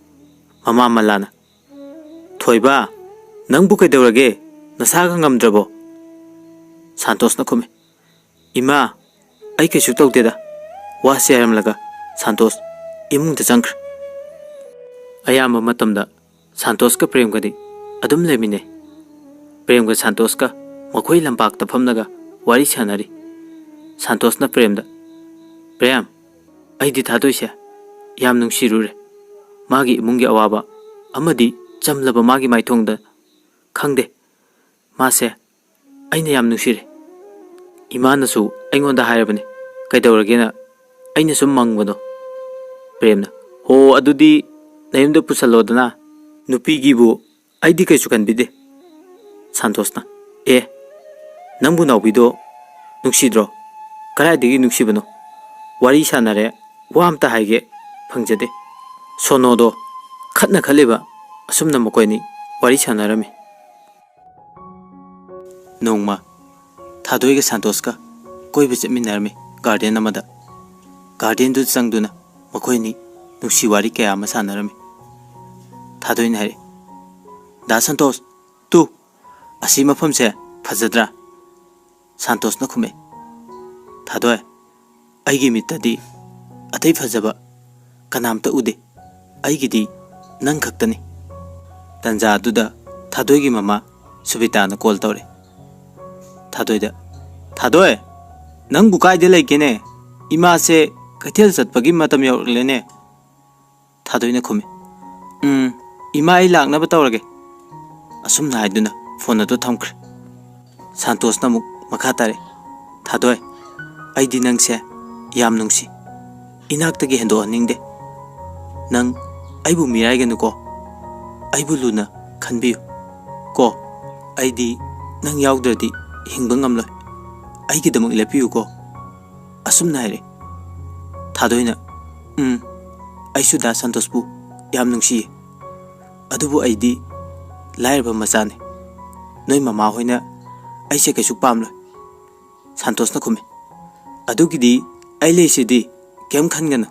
ꯃꯃꯥ ꯃꯂꯥꯅ, "ꯊꯣꯏꯕ, ꯅꯪꯕꯨ ꯀꯩꯗꯧꯔꯒꯦ? ꯅꯁꯥꯒ ꯉꯝꯗ꯭ꯔꯕꯣ?" ꯁꯥꯟꯇꯣꯁꯅ ꯈꯨꯝꯃꯤ, "ꯏꯃꯥ, ꯑꯩ ꯀꯩꯁꯨ ꯇꯧꯗꯦꯗ"꯫ ꯋꯥꯁꯤ ꯍꯥꯏꯔꯝꯂꯒ ꯁꯥꯟꯇꯣꯁ ꯏꯃꯨꯡꯗ ꯆꯪꯈ꯭ꯔꯦ꯫ ꯑꯌꯥꯝꯕ ꯃꯇꯝꯗ ꯁꯥꯟꯇꯣꯁꯀ ꯄ꯭ꯔꯦꯝꯒꯗꯤ ꯑꯗꯨꯝ ꯂꯩꯃꯤꯟꯅꯩ꯫ ꯄ꯭ꯔꯦꯝꯒ ꯁꯥꯟꯇꯣꯁꯀ ꯃꯈꯣꯏ ꯂꯝꯄꯥꯛꯇ ꯐꯝꯂꯒ ꯋꯥꯔꯤ ꯁꯥꯟꯅꯔꯤ꯫ ꯁꯥꯟꯇꯣꯁꯅ ꯄ꯭ꯔꯦꯝꯗ, "ꯄ꯭ꯔꯦꯝ, ꯑꯩꯗꯤ ꯊꯥꯗꯣꯏꯁꯦ ꯌꯥꯝ ꯅꯨꯡꯁꯤꯔꯨꯔꯦ꯫ ꯃꯥꯒꯤ ꯏꯃꯨꯡꯒꯤ ꯑꯋꯥꯕ ꯑꯃꯗꯤ ꯆꯝꯂꯕ ꯃꯥꯒꯤ ꯃꯥꯏꯊꯣꯡꯗ ꯈꯪꯗꯦ꯫ ꯃꯥꯁꯦ ꯑꯩꯅ ꯌꯥꯝ ꯅꯨꯡꯁꯤꯔꯦ꯫ ꯏꯃꯥꯅꯁꯨ ꯑꯩꯉꯣꯟꯗ ꯍꯥꯏꯔꯕꯅꯤ, ꯀꯩꯗꯧꯔꯒꯦꯅ ꯑꯩꯅ ꯁꯨꯝ ꯃꯪꯕꯗꯣ"꯫ ꯄ꯭ꯔꯦꯝꯅ, "ꯍꯣ, ꯑꯗꯨꯗꯤ ꯅꯌꯨꯝꯗ ꯄꯨꯁꯜꯂꯣꯗꯅ꯫ ꯅꯨꯄꯤꯒꯤꯕꯨ ꯑꯩꯗꯤ ꯀꯩꯁꯨ ꯈꯟꯕꯤꯗꯦ"꯫ ꯁꯥꯟꯇꯣꯁꯅ, "ꯑꯦ, ꯅꯪꯕꯨ ꯅꯥꯎꯕꯤꯗꯣ ꯅꯨꯡꯁꯤꯗ꯭ꯔꯣ? ꯀꯗꯥꯏꯗꯒꯤ ꯅꯨꯡꯁꯤꯕꯅꯣ? ꯋꯥꯔꯤ ꯁꯥꯟꯅꯔꯦ, ꯋꯥ ꯑꯝꯇ ꯍꯥꯏꯒꯦ ꯐꯪꯖꯗꯦ"꯫ ꯁꯣꯅꯣꯗꯣ ꯈꯠꯅ ꯈꯠꯂꯤꯕ ꯑꯁꯨꯝꯅ ꯃꯈꯣꯏꯅꯤ ꯋꯥꯔꯤ ꯁꯥꯟꯅꯔꯝꯃꯤ꯫ ꯅꯣꯡꯃ ꯊꯥꯗꯣꯏꯒ ꯁꯥꯟꯇꯣꯁꯀ ꯀꯣꯏꯕ ꯆꯠꯃꯤꯟꯅꯔꯝꯃꯤ ꯒꯥꯔꯗꯦꯟ ꯑꯃꯗ꯫ ꯒꯥꯔꯗꯦꯟꯗꯨꯗ ꯆꯪꯗꯨꯅ ꯃꯈꯣꯏꯅꯤ ꯅꯨꯡꯁꯤ ꯋꯥꯔꯤ ꯀꯌꯥ ꯑꯃ ꯁꯥꯟꯅꯔꯝꯃꯤ꯫ ꯊꯥꯗꯣꯏꯅ ꯍꯥꯏꯔꯛꯏ, "ꯗꯥ ꯁꯥꯟꯇꯣꯁ, ꯇꯨ, ꯑꯁꯤ ꯃꯐꯝꯁꯦ ꯐꯖꯗ꯭ꯔꯥ?" ꯁꯥꯟꯇꯣꯁꯅ ꯈꯨꯝꯃꯦ, "ꯊꯥꯗꯣꯏ, ꯑꯩꯒꯤ ꯃꯤꯠꯇꯗꯤ ꯑꯇꯩ ꯐꯖꯕ ꯀꯅꯥꯝꯇ ꯎꯗꯦ꯫ ꯑꯩꯒꯤꯗꯤ ꯅꯪ ꯈꯛꯇꯅꯤ"꯫ ꯇꯟꯖꯥ ꯑꯗꯨꯗ ꯊꯥꯗꯣꯏꯒꯤ ꯃꯃꯥ ꯁꯨꯕꯤꯇꯥꯅ ꯀꯣꯜ ꯇꯧꯔꯦ꯫ ꯊꯥꯗꯣꯏꯗ, "ꯊꯥꯗꯣꯏ, ꯅꯪꯕꯨ ꯀꯥꯏꯗ ꯂꯩꯒꯦꯅꯦ? ꯏꯃꯥꯁꯦ ꯀꯩꯊꯦꯜ ꯆꯠꯄꯒꯤ ꯃꯇꯝ ꯌꯧꯔꯛꯂꯦꯅꯦ"꯫ ꯊꯥꯗꯣꯏꯅ ꯈꯨꯝꯃꯤ, "ꯎꯝ, ꯏꯃꯥ, ꯑꯩ ꯂꯥꯛꯅꯕ ꯇꯧꯔꯒꯦ"꯫ ꯑꯁꯨꯝꯅ ꯍꯥꯏꯗꯨꯅ ꯐꯣꯟ ꯑꯗꯨ ꯊꯝꯈ꯭ꯔꯦ꯫ ꯁꯥꯟꯇꯣꯁꯅ ꯑꯃꯨꯛ ꯃꯈꯥ ꯇꯥꯔꯦ, "ꯊꯥꯗꯣꯏ, ꯑꯩꯗꯤ ꯅꯪꯁꯦ ꯌꯥꯝ ꯅꯨꯡꯁꯤ꯫ ꯏꯅꯥꯛꯇꯒꯤ ꯍꯦꯟꯗꯣꯛꯍꯟꯅꯤꯡꯗꯦ꯫ ꯅꯪ ꯑꯩꯕꯨ ꯃꯤꯔꯥꯏꯒꯅꯨꯀꯣ꯫ ꯑꯩꯕꯨ ꯂꯨꯅ ꯈꯟꯕꯤꯌꯨ ꯀꯣ꯫ ꯑꯩꯗꯤ ꯅꯪ ꯌꯥꯎꯗ꯭ꯔꯗꯤ ꯍꯤꯡꯕ ꯉꯝꯂꯣꯏ꯫ ꯑꯩꯒꯤꯗꯃꯛ ꯂꯦꯞꯄꯤꯌꯨꯀꯣ"꯫ ꯑꯁꯨꯝꯅ ꯍꯥꯏꯔꯦ꯫ ꯊꯥꯗꯣꯏꯅ, "ꯎꯝ, ꯑꯩꯁꯨ ꯗꯥ ꯁꯟꯇꯣꯁꯄꯨ ꯌꯥꯝ ꯅꯨꯡꯁꯤꯌꯦ꯫ ꯑꯗꯨꯕꯨ ꯑꯩꯗꯤ ꯂꯥꯏꯔꯕ ꯃꯆꯥꯅꯤ꯫ ꯅꯣꯏ ꯃꯃꯥ ꯍꯣꯏꯅ ꯑꯩꯁꯦ ꯀꯩꯁꯨ ꯄꯥꯝꯂꯣꯏ꯫" ꯁꯟꯇꯣꯁꯅ ꯈꯨꯝꯃꯤ꯫ "ꯑꯗꯨꯒꯤꯗꯤ ꯑꯩ ꯂꯩꯁꯤꯗꯤ, ꯀꯩꯝ ꯈꯟꯒꯅꯨ꯫"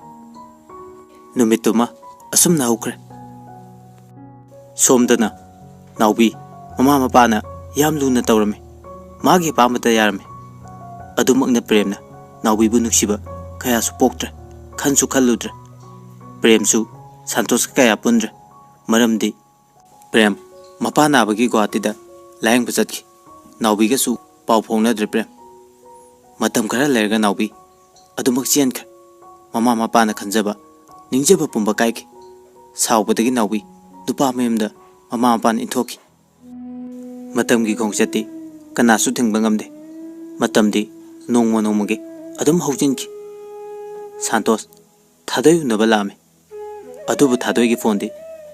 ꯅꯨꯃꯤꯠꯇꯨꯃ ꯑꯁꯨꯝꯅ ꯍꯧꯈ꯭ꯔꯦ꯫ ꯁꯣꯝꯗꯅ ꯅꯥꯎꯕꯤ ꯃꯃꯥ ꯃꯄꯥꯅ ꯌꯥꯝ ꯂꯨꯅ ꯇꯧꯔꯝꯃꯤ꯫ ꯃꯥꯒꯤ ꯑꯄꯥꯝꯕꯇ ꯌꯥꯔꯝꯃꯤ꯫ ꯑꯗꯨꯃꯛꯅ ꯄ꯭ꯔꯦꯝꯅ ꯅꯥꯎꯕꯤꯕꯨ ꯅꯨꯡꯁꯤꯕ ꯀꯌꯥꯁꯨ ꯄꯣꯛꯇ꯭ꯔꯦ, ꯈꯟꯁꯨ ꯈꯜꯂꯨꯗ꯭ꯔꯦ꯫ ꯄ꯭ꯔꯦꯝꯁꯨ ꯁꯟꯇꯣꯁꯀ ꯀꯌꯥ ꯄꯨꯟꯗ꯭ꯔꯦ꯫ ꯃꯔꯝꯗꯤ ꯄ꯭ꯔꯦꯝ ꯃꯄꯥ ꯅꯥꯕꯒꯤ ꯒꯨꯋꯥꯍꯥꯇꯤꯗ ꯂꯥꯌꯦꯡꯕ ꯆꯠꯈꯤ꯫ ꯅꯥꯎꯕꯤꯒꯁꯨ ꯄꯥꯎ ꯐꯥꯎꯅꯗ꯭ꯔꯦ ꯄ꯭ꯔꯦꯝ꯫ ꯃꯇꯝ ꯈꯔ ꯂꯩꯔꯒ ꯅꯥꯎꯕꯤ ꯑꯗꯨꯃꯛ ꯆꯦꯟꯈ꯭ꯔꯦ꯫ ꯃꯃꯥ ꯃꯄꯥꯅ ꯈꯟꯖꯕ, ꯅꯤꯡꯖꯕ ꯄꯨꯝꯕ ꯀꯥꯏꯈꯤ꯫ ꯁꯥꯎꯕꯗꯒꯤ ꯅꯥꯎꯕꯤ ꯅꯨꯄꯥ ꯃꯌꯨꯝꯗ ꯃꯃꯥ ꯃꯄꯥꯅ ꯏꯟꯊꯣꯛꯈꯤ꯫ ꯃꯇꯝꯒꯤ ꯈꯣꯡꯆꯠꯇꯤ ꯀꯅꯥꯁꯨ ꯊꯤꯡꯕ ꯉꯝꯗꯦ꯫ ꯃꯇꯝꯗꯤ ꯅꯣꯡꯃ ꯅꯣꯡꯃꯒꯤ ꯑꯗꯨꯝ ꯍꯧꯖꯤꯟꯈꯤ꯫ ꯁꯥꯟꯇꯣꯁ ꯊꯥꯗꯣꯏ ꯎꯅꯕ ꯂꯥꯛꯑꯝꯃꯤ꯫ ꯑꯗꯨꯕꯨ ꯊꯥꯗꯣꯏꯒꯤ ꯐꯣꯟꯗꯤ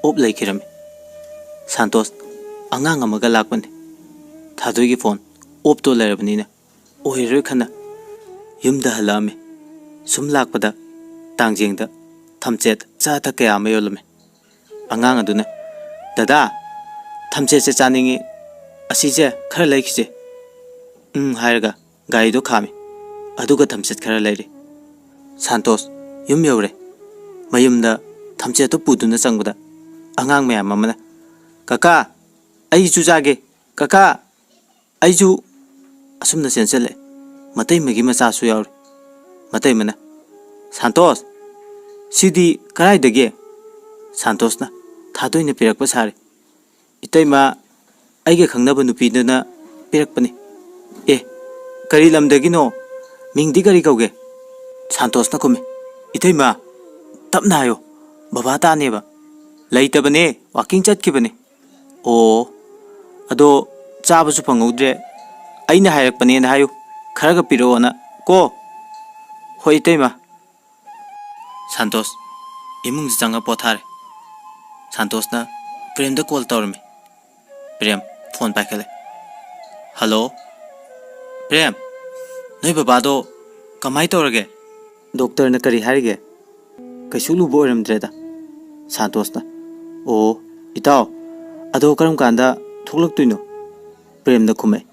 ꯑꯣꯞ ꯂꯩꯈꯤꯔꯝꯃꯤ꯫ ꯁꯥꯟꯇꯣꯁ ꯑꯉꯥꯡ ꯑꯃꯒ ꯂꯥꯛꯄꯅꯤ꯫ ꯊꯥꯗꯣꯏꯒꯤ ꯐꯣꯟ ꯑꯣꯞꯇꯣ ꯂꯩꯔꯕꯅꯤꯅ ꯑꯣꯏꯔꯔꯣꯏ ꯈꯟꯅ ꯌꯨꯝꯗ ꯍꯜꯂꯛꯑꯝꯃꯤ꯫ ꯁꯨꯝ ꯂꯥꯛꯄꯗ ꯇꯥꯡꯖꯦꯡꯗ ꯊꯝꯆꯦꯠ ꯑꯆꯥ ꯑꯊꯛ ꯀꯌꯥ ꯑꯃ ꯌꯣꯜꯂꯝꯃꯤ꯫ ꯑꯉꯥꯡ ꯑꯗꯨꯅ, "ꯗꯗꯥ, ꯊꯝꯆꯦꯠꯁꯦ ꯆꯥꯅꯤꯡꯉꯤ, ꯑꯁꯤꯁꯦ ꯈꯔ ꯂꯩꯈꯤꯁꯦ꯫" "ꯎꯝ" ꯍꯥꯏꯔꯒ ꯒꯥꯔꯤꯗꯣ ꯈꯥꯝꯃꯤ꯫ ꯑꯗꯨꯒ ꯊꯝꯆꯦꯠ ꯈꯔ ꯂꯩꯔꯤ꯫ ꯁꯥꯟꯇꯣꯁ ꯌꯨꯝ ꯌꯧꯔꯦ꯫ ꯃꯌꯨꯝꯗ ꯊꯝꯆꯦꯠꯇꯨ ꯄꯨꯗꯨꯅ ꯆꯪꯕꯗ ꯑꯉꯥꯡ ꯃꯌꯥꯝ ꯑꯃꯅ, "ꯀꯀꯥ, ꯑꯩꯁꯨ ꯆꯥꯒꯦ, ꯀꯀꯥ, ꯑꯩꯁꯨ!" ꯑꯁꯨꯝꯅ ꯆꯦꯟꯁꯤꯜꯂꯛꯑꯦ꯫ ꯃꯇꯩꯃꯒꯤ ꯃꯆꯥꯁꯨ ꯌꯥꯎꯔꯤ꯫ ꯃꯇꯩꯃꯅ, "ꯁꯥꯟꯇꯣꯁ, ꯁꯤꯗꯤ ꯀꯗꯥꯏꯗꯒꯤ?" ꯁꯥꯟꯇꯣꯁꯅ ꯊꯥꯗꯣꯏꯅ ꯄꯤꯔꯛꯄ ꯁꯥꯔꯤ꯫ "ꯏꯇꯩꯃ, ꯑꯩꯒ ꯈꯪꯅꯕ ꯅꯨꯄꯤꯗꯨꯅ ꯄꯤꯔꯛꯄꯅꯤ꯫" "ꯑꯦ, ꯀꯔꯤ ꯂꯝꯗꯒꯤꯅꯣ? ꯃꯤꯡꯗꯤ ꯀꯔꯤ ꯀꯧꯒꯦ?" ꯁꯥꯟꯇꯣꯁꯅ ꯈꯨꯝꯃꯤ꯫ "ꯏꯇꯩꯃ, ꯇꯞꯅ ꯍꯥꯏꯌꯣ, ꯕꯕꯥ ꯇꯥꯅꯦꯕ꯫" "ꯂꯩꯇꯕꯅꯦ, ꯋꯥꯀꯤꯡ ꯆꯠꯈꯤꯕꯅꯦ꯫" "ꯑꯣ, ꯑꯗꯣ ꯆꯥꯕꯁꯨ ꯐꯪꯍꯧꯗ꯭ꯔꯦ, ꯑꯩꯅ ꯍꯥꯏꯔꯛꯄꯅꯦꯅ ꯍꯥꯏꯌꯨ, ꯈꯔꯒ ꯄꯤꯔꯛꯑꯣꯅ ꯀꯣ꯫" "ꯍꯣꯏ ꯏꯇꯩꯃ꯫" ꯁꯥꯟꯇꯣꯁ ꯏꯃꯨꯡꯗ ꯆꯪꯉ ꯄꯣꯊꯥꯔꯦ꯫ ꯁꯥꯟꯇꯣꯁꯅ ꯄ꯭ꯔꯦꯝꯗ ꯀꯣꯜ ꯇꯧꯔꯝꯃꯤ꯫ ꯄ꯭ꯔꯦꯝ ꯐꯣꯟ ꯄꯥꯏꯈꯠꯂꯦ꯫ "ꯍꯜꯂꯣ, ꯄ꯭ꯔꯦꯝ, ꯅꯣꯏ ꯕꯕꯥꯗꯣ ꯀꯃꯥꯏ ꯇꯧꯔꯒꯦ? ꯗꯣꯛꯇꯔꯅ ꯀꯔꯤ ꯍꯥꯏꯔꯤꯒꯦ?" "ꯀꯩꯁꯨ ꯂꯨꯕ ꯑꯣꯏꯔꯝꯗ꯭ꯔꯦꯗ"꯫ ꯁꯥꯟꯇꯣꯁꯅ, "ꯑꯣ, ꯏꯇꯥꯎ, ꯑꯗꯣ ꯀꯔꯝ ꯀꯥꯟꯗ ꯊꯣꯛꯂꯛꯇꯣꯏꯅꯣ?" ꯄ꯭ꯔꯦꯝꯅ ꯈꯨꯝꯃꯛꯑꯦ꯫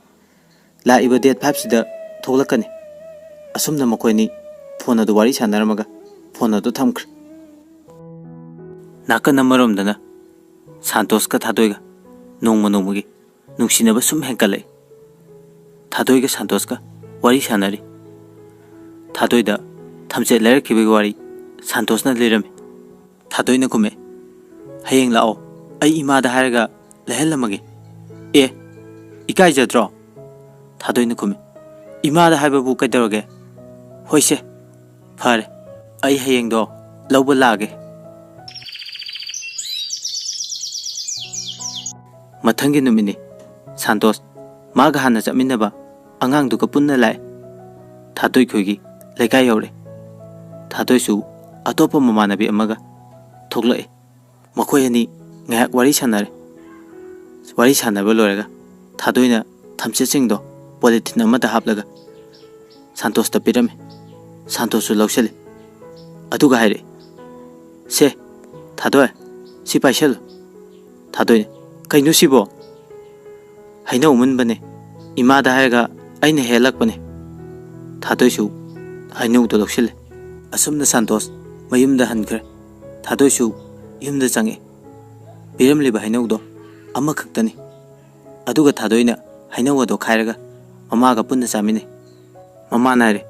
"ꯂꯥꯛꯏꯕ ꯗꯦꯠ ꯐꯥꯏꯚꯁꯤꯗ ꯊꯣꯛꯂꯛꯀꯅꯤ"꯫ ꯑꯁꯨꯝꯅ ꯃꯈꯣꯏꯅꯤ ꯐꯣꯟ ꯑꯗꯨ ꯋꯥꯔꯤ ꯁꯥꯟꯅꯔꯝꯃꯒ ꯐꯣꯟ ꯑꯗꯨ ꯊꯝꯈ꯭ꯔꯦ꯫ ꯅꯥꯀꯟ ꯑꯃꯔꯣꯝꯗꯅ ꯁꯥꯟꯇꯣꯁꯀ ꯊꯥꯗꯣꯏꯒ ꯅꯣꯡꯃ ꯅꯣꯡꯃꯒꯤ ꯅꯨꯡꯁꯤꯅꯕ ꯁꯨꯝ ꯍꯦꯟꯒꯠꯂꯛꯏ꯫ ꯊꯥꯗꯣꯏꯒ ꯁꯥꯟꯇꯣꯁꯀ ꯋꯥꯔꯤ ꯁꯥꯟꯅꯔꯤ꯫ ꯊꯥꯗꯣꯏꯗ ꯊꯝꯆꯦꯠ ꯂꯩꯔꯛꯈꯤꯕꯒꯤ ꯋꯥꯔꯤ ꯁꯥꯟꯇꯣꯁꯅ ꯂꯤꯔꯝꯃꯤ꯫ ꯊꯥꯗꯣꯏꯅ ꯈꯨꯝꯃꯦ, "ꯍꯌꯦꯡ ꯂꯥꯛꯑꯣ, ꯑꯩ ꯏꯃꯥꯗ ꯍꯥꯏꯔꯒ ꯂꯩꯍꯜꯂꯝꯃꯒꯦ"꯫ "ꯑꯦ, ꯏꯀꯥꯏꯖꯗ꯭ꯔꯣ?" ꯊꯥꯗꯣꯏꯅ ꯈꯨꯝꯃꯦ, "ꯏꯃꯥꯗ ꯍꯥꯏꯕꯕꯨ ꯀꯩꯗꯧꯔꯒꯦ? ꯍꯣꯏꯁꯦ, ꯐꯔꯦ, ꯑꯩ ꯍꯌꯦꯡꯗꯣ ꯂꯧꯕ ꯂꯥꯛꯑꯒꯦ"꯫ ꯃꯊꯪꯒꯤ ꯅꯨꯃꯤꯠꯅꯤ꯫ ꯁꯥꯟꯇꯣꯁ ꯃꯥꯒ ꯍꯥꯟꯅ ꯆꯠꯃꯤꯟꯅꯕ ꯑꯉꯥꯡꯗꯨꯒ ꯄꯨꯟꯅ ꯂꯥꯛꯑꯦ꯫ ꯊꯥꯗꯣꯏ ꯈꯣꯏꯒꯤ ꯂꯩꯀꯥꯏ ꯌꯧꯔꯦ꯫ ꯊꯥꯗꯣꯏꯁꯨ ꯑꯇꯣꯞꯄ ꯃꯃꯥꯟꯅꯕꯤ ꯑꯃꯒ ꯊꯣꯛꯂꯛꯑꯦ꯫ ꯃꯈꯣꯏ ꯑꯅꯤ ꯉꯥꯏꯍꯥꯛ ꯋꯥꯔꯤ ꯁꯥꯟꯅꯔꯦ꯫ ꯋꯥꯔꯤ ꯁꯥꯟꯅꯕ ꯂꯣꯏꯔꯒ ꯊꯥꯗꯣꯏꯅ ꯊꯝꯆꯦꯠꯁꯤꯡꯗꯣ ꯄꯣꯂꯤꯊꯤꯟ ꯑꯃꯗ ꯍꯥꯞꯂꯒ ꯁꯥꯟꯇꯣꯁꯇ ꯄꯤꯔꯝꯃꯤ꯫ ꯁꯥꯟꯇꯣꯁꯁꯨ ꯂꯧꯁꯤꯜꯂꯤ꯫ ꯑꯗꯨꯒ ꯍꯥꯏꯔꯛꯏ, "ꯁꯦ, ꯊꯥꯗꯣꯏ, ꯁꯤ ꯄꯥꯏꯁꯜꯂꯨ"꯫ ꯊꯥꯗꯣꯏꯅ, "ꯀꯩꯅꯣ ꯁꯤꯕꯣ?" "ꯍꯩꯅꯧ ꯑꯃꯨꯟꯕꯅꯦ꯫ ꯏꯃꯥꯗ ꯍꯥꯏꯔꯒ ꯑꯩꯅ ꯍꯦꯛꯂꯛꯄꯅꯦ"꯫ ꯊꯥꯗꯣꯏꯁꯨ ꯍꯩꯅꯧꯗꯣ ꯂꯧꯁꯤꯜꯂꯦ꯫ ꯑꯁꯨꯝꯅ ꯁꯥꯟꯇꯣꯁ ꯃꯌꯨꯝꯗ ꯍꯟꯈ꯭ꯔꯦ꯫ ꯊꯥꯗꯣꯏꯁꯨ ꯌꯨꯝꯗ ꯆꯪꯉꯛꯑꯦ꯫ ꯄꯤꯔꯝꯂꯤꯕ ꯍꯩꯅꯧꯗꯣ ꯑꯃꯈꯛꯇꯅꯤ꯫ ꯑꯗꯨꯒ ꯊꯥꯗꯣꯏꯅ ꯍꯩꯅꯧ ꯑꯗꯣ ꯈꯥꯏꯔꯒ ꯃꯃꯥꯒ ꯄꯨꯟꯅ ꯆꯥꯃꯤꯟꯅꯩ꯫ ꯃꯃꯥꯅ ꯍꯥꯏꯔꯦ,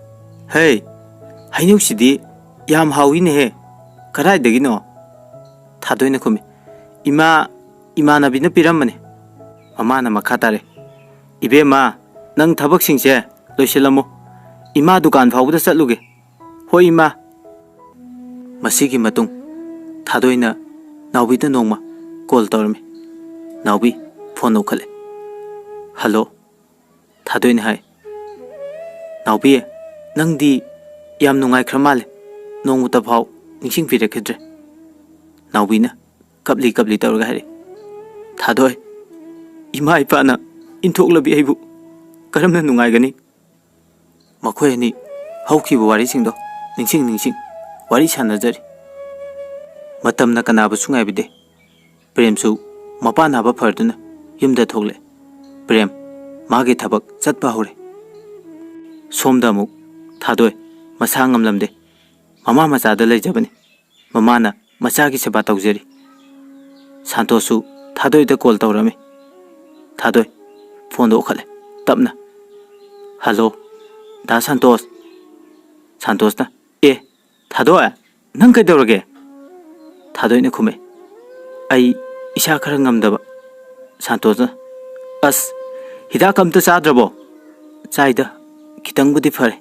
"ꯍꯦ, ꯍꯩꯅꯧꯁꯤꯗꯤ ꯌꯥꯝ ꯍꯥꯎꯏꯅꯦꯍꯦ꯫ ꯀꯗꯥꯏꯗꯒꯤꯅꯣ?" ꯊꯥꯗꯣꯏꯅ ꯈꯨꯝꯃꯤ, "ꯏꯃꯥ, ꯏꯃꯥꯟꯅꯕꯤꯅ ꯄꯤꯔꯝꯕꯅꯦ"꯫ ꯃꯃꯥꯅ ꯃꯈꯥ ꯇꯥꯔꯦ, "ꯏꯕꯦꯝꯃ, ꯅꯪ ꯊꯕꯛꯁꯤꯡꯁꯦ ꯂꯣꯏꯁꯤꯜꯂꯝꯃꯣ꯫ ꯏꯃꯥ ꯗꯨꯀꯥꯟ ꯐꯥꯎꯕꯗ ꯆꯠꯂꯨꯒꯦ"꯫ "ꯍꯣꯏ, ꯏꯃꯥ"꯫ ꯃꯁꯤꯒꯤ ꯃꯇꯨꯡ ꯊꯥꯗꯣꯏꯅ ꯅꯥꯎꯕꯤꯗ ꯅꯣꯡꯃ ꯀꯣꯜ ꯇꯧꯔꯝꯃꯤ꯫ ꯅꯥꯎꯕꯤ ꯐꯣꯟ ꯂꯧꯈꯠꯂꯦ꯫ "ꯍꯜꯂꯣ"꯫ ꯊꯥꯗꯣꯏꯅ ꯍꯥꯏ, "ꯅꯥꯎꯕꯤ, ꯅꯪꯗꯤ ꯌꯥꯝ ꯅꯨꯡꯉꯥꯏꯈ꯭ꯔ ꯃꯥꯜꯂꯦ, ꯅꯣꯡꯃꯇ ꯐꯥꯎ ꯅꯤꯡꯁꯤꯡꯕꯤꯔꯛꯈꯤꯗ꯭ꯔꯦ"꯫ ꯅꯥꯎꯕꯤꯅ ꯀꯞꯂꯤ ꯀꯞꯂꯤ ꯇꯧꯔꯒ ꯍꯥꯏꯔꯛꯏ, "ꯊꯥꯗꯣꯏ, ꯏꯃꯥ ꯏꯄꯥꯅ ꯏꯟꯊꯣꯛꯂꯕꯤ ꯑꯩꯕꯨ ꯀꯔꯝꯅ ꯅꯨꯡꯉꯥꯏꯒꯅꯤ?" ꯃꯈꯣꯏ ꯑꯅꯤ ꯍꯧꯈꯤꯕ ꯋꯥꯔꯤꯁꯤꯡꯗꯣ ꯅꯤꯡꯁꯤꯡ ꯅꯤꯡꯁꯤꯡ ꯋꯥꯔꯤ ꯁꯥꯟꯅꯖꯔꯤ꯫ ꯃꯇꯝꯅ ꯀꯅꯥꯕꯨꯁꯨ ꯉꯥꯏꯕꯤꯗꯦ꯫ ꯄ꯭ꯔꯦꯝꯁꯨ ꯃꯄꯥ ꯅꯥꯕ ꯐꯔꯗꯨꯅ ꯌꯨꯝꯗ ꯊꯣꯛꯂꯦ꯫ ꯄ꯭ꯔꯦꯝ ꯃꯥꯒꯤ ꯊꯕꯛ ꯆꯠꯄ ꯍꯧꯔꯦ꯫ ꯁꯣꯝꯗ ꯑꯃꯨꯛ ꯊꯥꯗꯣꯏ ꯃꯁꯥ ꯉꯝꯂꯝꯗꯦ꯫ ꯃꯃꯥ ꯃꯆꯥꯗ ꯂꯩꯖꯕꯅꯤ꯫ ꯃꯃꯥꯅ ꯃꯆꯥꯒꯤ ꯁꯦꯕꯥ ꯇꯧꯖꯔꯤ꯫ ꯁꯥꯟꯇꯣꯁꯁꯨ ꯊꯥꯗꯣꯏꯗ ꯀꯣꯜ ꯇꯧꯔꯝꯃꯤ꯫ ꯊꯥꯗꯣꯏ ꯐꯣꯟꯗꯣ ꯑꯣꯛꯈꯠꯂꯦ ꯇꯞꯅ꯫ "ꯍꯜꯂꯣ, ꯗꯥ ꯁꯥꯟꯇꯣꯁ꯫" ꯁꯥꯟꯇꯣꯁꯅ, "ꯑꯦ, ꯊꯥꯗꯣꯏ, ꯅꯪ ꯀꯩꯗꯧꯔꯒꯦ?" ꯊꯥꯗꯣꯏꯅ ꯈꯨꯝꯃꯦ, "ꯑꯩ ꯏꯁꯥ ꯈꯔ ꯉꯝꯗꯕ꯫" ꯁꯥꯟꯇꯣꯁꯅ, "ꯑꯁ, ꯍꯤꯗꯥꯛ ꯑꯝꯇ ꯆꯥꯗ꯭ꯔꯕꯣ?" "ꯆꯥꯏꯗ, ꯈꯤꯇꯪꯕꯨꯗꯤ ꯐꯔꯦ꯫"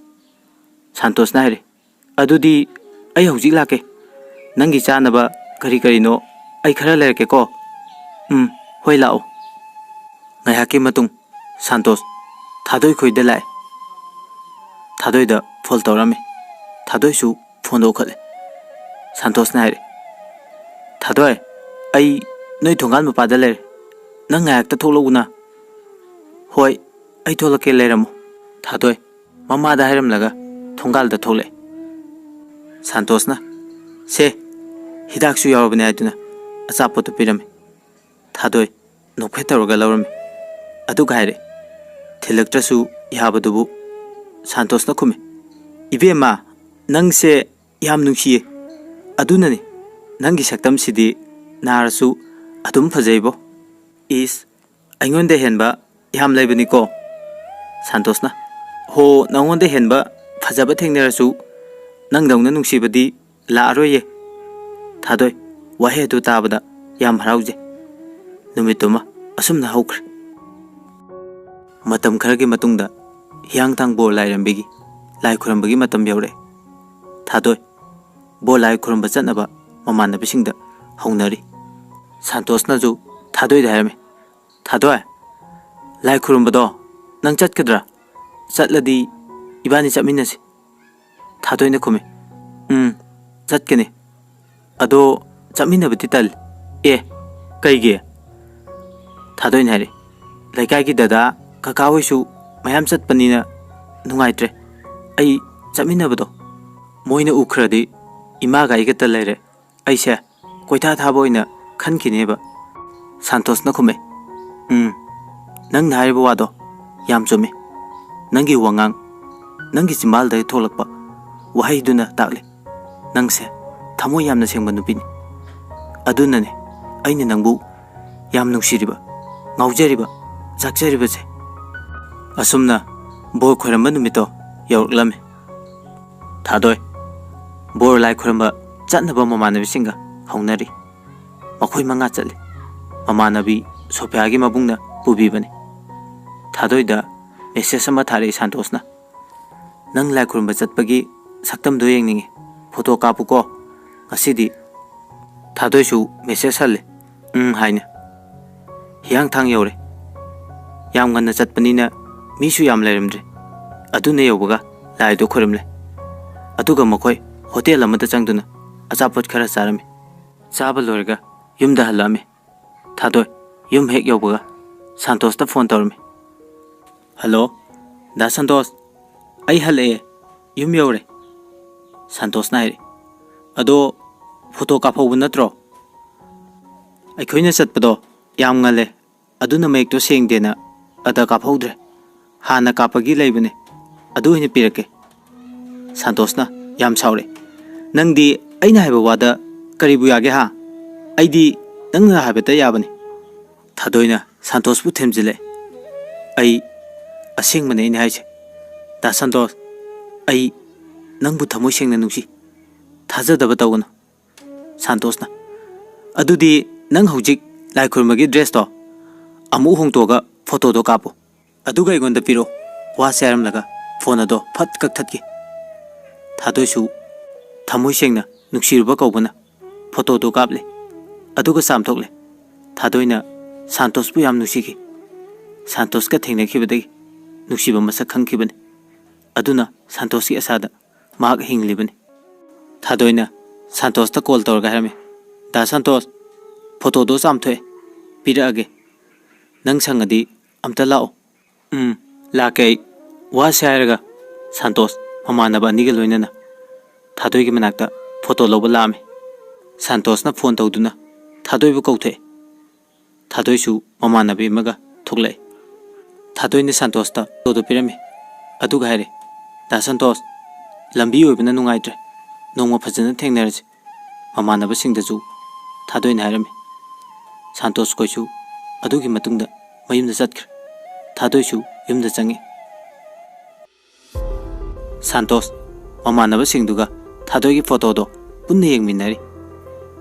ꯁꯥꯟꯇꯣꯁꯅ ꯍꯥꯏꯔꯦ, "ꯑꯗꯨꯗꯤ ꯑꯩ ꯍꯧꯖꯤꯛ ꯂꯥꯛꯀꯦ꯫ ꯅꯪꯒꯤ ꯆꯥꯅꯕ ꯀꯔꯤ ꯀꯔꯤꯅꯣ ꯑꯩ ꯈꯔ ꯂꯩꯔꯛꯀꯦꯀꯣ꯫" "ꯎꯝ, ꯍꯣꯏ, ꯂꯥꯛꯑꯣ꯫" ꯉꯥꯏꯍꯥꯛꯀꯤ ꯃꯇꯨꯡ ꯁꯥꯟꯇꯣꯁ ꯊꯥꯗꯣꯏ ꯈꯣꯏꯗ ꯂꯥꯛꯑꯦ꯫ ꯊꯥꯗꯣꯏꯗ ꯐꯣꯟ ꯇꯧꯔꯝꯃꯤ꯫ ꯊꯥꯗꯣꯏꯁꯨ ꯐꯣꯟꯗꯣ ꯎꯈꯠꯂꯦ꯫ ꯁꯥꯟꯇꯣꯁꯅ ꯍꯥꯏꯔꯦ, "ꯊꯥꯗꯣꯏ, ꯑꯩ ꯅꯣꯏ ꯊꯣꯡꯒꯥꯟ ꯃꯄꯥꯗ ꯂꯩꯔꯦ꯫ ꯅꯪ ꯉꯥꯏꯍꯥꯛꯇ ꯊꯣꯛꯂꯛꯎꯅ꯫" "ꯍꯣꯏ, ꯑꯩ ꯊꯣꯛꯂꯛꯀꯦ, ꯂꯩꯔꯝꯃꯣ꯫" ꯊꯥꯗꯣꯏ ꯃꯃꯥꯗ ꯍꯥꯏꯔꯝꯂꯒ ꯊꯣꯡꯒꯥꯜꯗ ꯊꯣꯛꯂꯛꯑꯦ꯫ ꯁꯥꯟꯇꯣꯁꯅ, "ꯁꯦ, ꯍꯤꯗꯥꯛꯁꯨ ꯌꯥꯎꯔꯕꯅꯦ" ꯍꯥꯏꯗꯨꯅ ꯑꯆꯥꯄꯣꯠꯇꯨ ꯄꯤꯔꯝꯃꯤ꯫ ꯊꯥꯗꯣꯏ ꯅꯣꯛꯐꯦꯠ ꯇꯧꯔꯒ ꯂꯧꯔꯝꯃꯤ꯫ ꯑꯗꯨꯒ ꯍꯥꯏꯔꯦ, "ꯊꯤꯜꯂꯛꯇ꯭ꯔꯁꯨ ꯌꯥꯕꯗꯨꯕꯨ?" ꯁꯥꯟꯇꯣꯁꯅ ꯈꯨꯝꯃꯤ, "ꯏꯕꯦꯝꯃ, ꯅꯪꯁꯦ ꯌꯥꯝ ꯅꯨꯡꯁꯤꯌꯦ꯫ ꯑꯗꯨꯅꯅꯤ, ꯅꯪꯒꯤ ꯁꯛꯇꯝꯁꯤꯗꯤ ꯅꯥꯔꯁꯨ ꯑꯗꯨꯝ ꯐꯖꯩꯕꯣ꯫" "ꯏꯁ, ꯑꯩꯉꯣꯟꯗ ꯍꯦꯟꯕ ꯌꯥꯝ ꯂꯩꯕꯅꯤꯀꯣ꯫" ꯁꯥꯟꯇꯣꯁꯅ, "ꯍꯣ, ꯅꯉꯣꯟꯗ ꯍꯦꯟꯕ ꯐꯖꯕ ꯊꯦꯡꯅꯔꯁꯨ ꯅꯪꯗꯧꯅ ꯅꯨꯡꯁꯤꯕꯗꯤ ꯂꯥꯛꯑꯔꯣꯏꯌꯦ꯫" ꯊꯥꯗꯣꯏ ꯋꯥꯍꯩ ꯑꯗꯨ ꯇꯥꯕꯗ ꯌꯥꯝ ꯍꯔꯥꯎꯖꯩ꯫ ꯅꯨꯃꯤꯠꯇꯨꯃ ꯑꯁꯨꯝꯅ ꯍꯧꯈ꯭ꯔꯦ꯫ ꯃꯇꯝ ꯈꯔꯒꯤ ꯃꯇꯨꯡꯗ ꯍꯤꯌꯥꯡꯊꯥꯡ ꯕꯣꯔ ꯂꯥꯏꯔꯦꯝꯕꯤꯒꯤ ꯂꯥꯏ ꯈꯨꯔꯨꯝꯕꯒꯤ ꯃꯇꯝ ꯌꯧꯔꯛꯑꯦ꯫ ꯊꯥꯗꯣꯏ ꯕꯣꯔ ꯂꯥꯏ ꯈꯨꯔꯨꯝꯕ ꯆꯠꯅꯕ ꯃꯃꯥꯟꯅꯕꯤꯁꯤꯡꯗ ꯍꯧꯅꯔꯤ꯫ ꯁꯥꯟꯇꯣꯁꯅꯁꯨ ꯊꯥꯗꯣꯏꯗ ꯍꯥꯏꯔꯝꯃꯤ, "ꯊꯥꯗꯣꯏ, ꯂꯥꯏ ꯈꯨꯔꯨꯝꯕꯗꯣ ꯅꯪ ꯆꯠꯀꯗ꯭ꯔꯥ? ꯆꯠꯂꯗꯤ ꯏꯕꯥꯅꯤ ꯆꯠꯃꯤꯟꯅꯁꯤ꯫" ꯊꯥꯗꯣꯏꯅ ꯈꯨꯝꯃꯤ, "ꯎꯝ, ꯆꯠꯀꯅꯤ꯫ ꯑꯗꯣ ꯆꯠꯃꯤꯟꯅꯕꯗꯤ ꯇꯜꯂꯤ꯫" "ꯑꯦ, ꯀꯩꯒꯤ?" ꯊꯥꯗꯣꯏꯅ ꯍꯥꯏꯔꯤ, "ꯂꯩꯀꯥꯏꯒꯤ ꯗꯗꯥ ꯀꯀꯥ ꯍꯣꯏꯁꯨ ꯃꯌꯥꯝ ꯆꯠꯄꯅꯤꯅ ꯅꯨꯡꯉꯥꯏꯇ꯭ꯔꯦ꯫ ꯑꯩ ꯆꯠꯃꯤꯟꯅꯕꯗꯣ ꯃꯣꯏꯅ ꯎꯈ꯭ꯔꯗꯤ ꯏꯃꯥꯒ ꯑꯩꯒꯇ ꯂꯩꯔꯦ꯫ ꯑꯩꯁꯦ ꯀꯣꯏꯊꯥ ꯊꯥꯕ ꯑꯣꯏꯅ ꯈꯟꯈꯤꯅꯦꯕ꯫ ꯁꯥꯟꯇꯣꯁꯅ ꯈꯨꯝꯃꯦ, "ꯎꯝ, ꯅꯪꯅ ꯍꯥꯏꯔꯤꯕ ꯋꯥꯗꯣ ꯌꯥꯝ ꯆꯨꯝꯃꯤ꯫ ꯅꯪꯒꯤ ꯋꯥꯉꯥꯡ, ꯅꯪꯒꯤ ꯆꯤꯝꯕꯥꯜꯗꯒꯤ ꯊꯣꯛꯂꯛꯄ ꯋꯥꯍꯩꯗꯨꯅ ꯇꯥꯛꯂꯤ꯫ ꯅꯪꯁꯦ ꯊꯃꯣꯏ ꯌꯥꯝꯅ ꯁꯦꯡꯕ ꯅꯨꯄꯤꯅꯤ꯫ ꯑꯗꯨꯅꯅꯦ ꯑꯩꯅ ꯅꯪꯕꯨ ꯌꯥꯝ ꯅꯨꯡꯁꯤꯔꯤꯕ, ꯉꯥꯎꯖꯔꯤꯕ, ꯆꯥꯛꯆꯔꯤꯕꯁꯦ꯫" ꯑꯁꯨꯝꯅ ꯕꯣꯔ ꯈꯣꯏꯔꯝꯕ ꯅꯨꯃꯤꯠꯇꯣ ꯌꯧꯔꯛꯂꯝꯃꯤ꯫ ꯊꯥꯗꯣꯏ ꯕꯣꯔ ꯂꯥꯏ ꯈꯣꯏꯔꯝꯕ ꯆꯠꯅꯕ ꯃꯃꯥꯟꯅꯕꯤꯁꯤꯡꯒ ꯍꯧꯅꯔꯤ꯫ ꯃꯈꯣꯏ ꯃꯉꯥ ꯆꯠꯂꯤ꯫ ꯃꯃꯥꯟꯅꯕꯤ ꯁꯣꯐꯤꯌꯥꯒꯤ ꯃꯕꯨꯡꯅ ꯄꯨꯕꯤꯕꯅꯤ꯫ ꯊꯥꯗꯣꯏꯗ ꯃꯦꯁꯦꯖ ꯑꯃ ꯊꯥꯔꯛꯏ ꯁꯥꯟꯇꯣꯁꯅ, "ꯅꯪ ꯂꯥꯏ ꯈꯨꯔꯨꯝꯕ ꯆꯠꯄꯒꯤ ꯁꯛꯇꯝꯗꯣ ꯌꯦꯡꯅꯤꯡꯉꯤ꯫ ꯐꯣꯇꯣ ꯀꯥꯞꯄꯨꯀꯣ ꯉꯁꯤꯗꯤ꯫" ꯊꯥꯗꯣꯏꯁꯨ ꯃꯦꯁꯦꯖ ꯍꯜꯂꯦ, "ꯎꯝ" ꯍꯥꯏꯅ꯫ ꯍꯤꯌꯥꯡꯊꯥꯡ ꯌꯧꯔꯦ꯫ ꯌꯥꯝ ꯉꯟꯅ ꯆꯠꯄꯅꯤꯅ ꯃꯤꯁꯨ ꯌꯥꯝ ꯂꯩꯔꯝꯗ꯭ꯔꯦ꯫ ꯑꯗꯨꯅ ꯌꯧꯕꯒ ꯂꯥꯏꯗꯣ ꯈꯣꯏꯔꯝꯂꯦ꯫ ꯑꯗꯨꯒ ꯃꯈꯣꯏ ꯍꯣꯇꯦꯜ ꯑꯃꯗ ꯆꯪꯗꯨꯅ ꯑꯆꯥꯄꯣꯠ ꯈꯔ ꯆꯥꯔꯝꯃꯤ꯫ ꯆꯥꯕ ꯂꯣꯏꯔꯒ ꯌꯨꯝꯗ ꯍꯜꯂꯛꯑꯝꯃꯤ꯫ ꯊꯥꯗꯣꯏ ꯌꯨꯝ ꯍꯦꯛ ꯌꯧꯕꯒ ꯁꯥꯟꯇꯣꯁꯇ ꯐꯣꯟ ꯇꯧꯔꯝꯃꯤ꯫ "ꯍꯜꯂꯣ, ꯗꯥ ꯁꯥꯟꯇꯣꯁ, ꯑꯩ ꯍꯜꯂꯛꯑꯦ, ꯌꯨꯝ ꯌꯧꯔꯦ꯫" ꯁꯥꯟꯇꯣꯁꯅ ꯍꯥꯏꯔꯛꯏ, "ꯑꯗꯣ ꯐꯣꯇꯣ ꯀꯥꯞꯍꯧꯕ ꯅꯠꯇ꯭ꯔꯣ? ꯑꯩꯈꯣꯏꯅ ꯆꯠꯄꯗꯣ ꯌꯥꯝ ꯉꯜꯂꯦ, ꯑꯗꯨꯅ ꯃꯌꯦꯛꯇꯣ ꯁꯦꯡꯗꯦꯅ ꯑꯗ ꯀꯥꯞꯍꯧꯗ꯭ꯔꯦ꯫ ꯍꯥꯟꯅ ꯀꯥꯞꯄꯒꯤ ꯂꯩꯕꯅꯦ, ꯑꯗꯨ ꯑꯣꯏꯅ ꯄꯤꯔꯛꯀꯦ꯫" ꯁꯥꯟꯇꯣꯁꯅ ꯌꯥꯝ ꯁꯥꯎꯔꯦ꯫ "ꯅꯪꯗꯤ ꯑꯩꯅ ꯍꯥꯏꯕ ꯋꯥꯗ ꯀꯔꯤꯕꯨ ꯌꯥꯒꯦ ꯍꯥ? ꯑꯩꯗꯤ ꯅꯪꯅ ꯍꯥꯏꯕꯇ ꯌꯥꯕꯅꯤ꯫" ꯊꯥꯗꯣꯏꯅ ꯁꯥꯟꯇꯣꯁꯄꯨ ꯊꯦꯝꯖꯤꯜꯂꯦ꯫ "ꯑꯩ ꯑꯁꯦꯡꯕꯅꯦ ꯑꯩꯅ ꯍꯥꯏꯁꯦ꯫ ꯗꯥ ꯁꯥꯟꯇꯣꯁ, ꯑꯩ ꯅꯪꯕꯨ ꯊꯃꯣꯏ ꯁꯦꯡꯅ ꯅꯨꯡꯁꯤ꯫ ꯊꯥꯖꯗꯕ ꯇꯧꯒꯅꯨ꯫" ꯁꯥꯟꯇꯣꯁꯅ, "ꯑꯗꯨꯗꯤ ꯅꯪ ꯍꯧꯖꯤꯛ ꯂꯥꯏ ꯈꯨꯔꯨꯝꯕꯒꯤ ꯗ꯭ꯔꯦꯁꯇꯣ ꯑꯃꯨꯛ ꯍꯣꯡꯇꯣꯛꯑꯒ ꯐꯣꯇꯣꯗꯣ ꯀꯥꯞꯄꯨ꯫ ꯑꯗꯨꯒ ꯑꯩꯉꯣꯟꯗ ꯄꯤꯔꯛꯑꯣ꯫" ꯋꯥꯁꯦ ꯍꯥꯏꯔꯝꯂꯒ ꯐꯣꯟ ꯑꯗꯣ ꯐꯠ ꯀꯛꯊꯠꯈꯤ꯫ ꯊꯥꯗꯣꯏꯁꯨ ꯊꯃꯣꯏ ꯁꯦꯡꯅ ꯅꯨꯡꯁꯤꯔꯨꯕ ꯀꯧꯕꯅ ꯐꯣꯇꯣꯗꯣ ꯀꯥꯞꯂꯦ꯫ ꯑꯗꯨꯒ ꯆꯥꯝꯊꯣꯛꯂꯦ꯫ ꯊꯥꯗꯣꯏꯅ ꯁꯥꯟꯇꯣꯁꯄꯨ ꯌꯥꯝ ꯅꯨꯡꯁꯤꯈꯤ꯫ ꯁꯥꯟꯇꯣꯁꯀ ꯊꯦꯡꯅꯈꯤꯕꯗꯒꯤ ꯅꯨꯡꯁꯤꯕ ꯃꯁꯛ ꯈꯪꯈꯤꯕꯅꯤ꯫ ꯑꯗꯨꯅ ꯁꯥꯟꯇꯣꯁꯀꯤ ꯑꯁꯥꯗ ꯃꯍꯥꯛ ꯍꯤꯡꯂꯤꯕꯅꯤ꯫ ꯊꯥꯗꯣꯏꯅ ꯁꯥꯟꯇꯣꯁꯇ ꯀꯣꯜ ꯇꯧꯔꯒ ꯍꯥꯏꯔꯝꯃꯤ, "ꯗꯥ ꯁꯥꯟꯇꯣꯁ, ꯐꯣꯇꯣꯗꯣ ꯆꯥꯝꯊꯣꯛꯑꯦ, ꯄꯤꯔꯛꯑꯒꯦ꯫ ꯅꯪ ꯁꯪꯉꯗꯤ ꯑꯝꯇ ꯂꯥꯛꯑꯣ꯫" "ꯎꯝ, ꯂꯥꯛꯀꯦ ꯑꯩ꯫" ꯋꯥꯁꯦ ꯍꯥꯏꯔꯒ ꯁꯥꯟꯇꯣꯁ ꯃꯃꯥꯟꯅꯕ ꯑꯅꯤꯒ ꯂꯣꯏꯅꯅ ꯊꯥꯗꯣꯏꯒꯤ ꯃꯅꯥꯛꯇ ꯐꯣꯇꯣ ꯂꯧꯕ ꯂꯥꯛꯑꯝꯃꯤ꯫ ꯁꯥꯟꯇꯣꯁꯅ ꯐꯣꯟ ꯇꯧꯗꯨꯅ ꯊꯥꯗꯣꯏꯕꯨ ꯀꯧꯊꯣꯛꯑꯦ꯫ ꯊꯥꯗꯣꯏꯁꯨ ꯃꯃꯥꯟꯅꯕꯤ ꯑꯃꯒ ꯊꯣꯛꯂꯛꯑꯦ꯫ ꯊꯥꯗꯣꯏꯅ ꯁꯥꯟꯇꯣꯁꯇ ꯐꯣꯇꯣꯗꯣ ꯄꯤꯔꯝꯃꯤ꯫ ꯑꯗꯨꯒ ꯍꯥꯏꯔꯦ, "ꯗꯥ ꯁꯥꯟꯇꯣꯁ, ꯂꯝꯕꯤ ꯑꯣꯏꯕꯅ ꯅꯨꯡꯉꯥꯏꯇ꯭ꯔꯦ꯫ ꯅꯣꯡꯃ ꯐꯖꯅ ꯊꯦꯡꯅꯔꯁꯤ꯫" ꯃꯃꯥꯟꯅꯕꯁꯤꯡꯗꯁꯨ ꯊꯥꯗꯣꯏꯅ ꯍꯥꯏꯔꯝꯃꯤ꯫ ꯁꯥꯟꯇꯣꯁ ꯈꯣꯏꯁꯨ ꯑꯗꯨꯒꯤ ꯃꯇꯨꯡꯗ ꯃꯌꯨꯝꯗ ꯆꯠꯈ꯭ꯔꯦ꯫ ꯊꯥꯗꯣꯏꯁꯨ ꯌꯨꯝꯗ ꯆꯪꯉꯤ꯫ ꯁꯥꯟꯇꯣꯁ ꯃꯃꯥꯟꯅꯕꯁꯤꯡꯗꯨꯒ ꯊꯥꯗꯣꯏꯒꯤ ꯐꯣꯇꯣꯗꯣ ꯄꯨꯟꯅ ꯌꯦꯡꯃꯤꯟꯅꯔꯤ꯫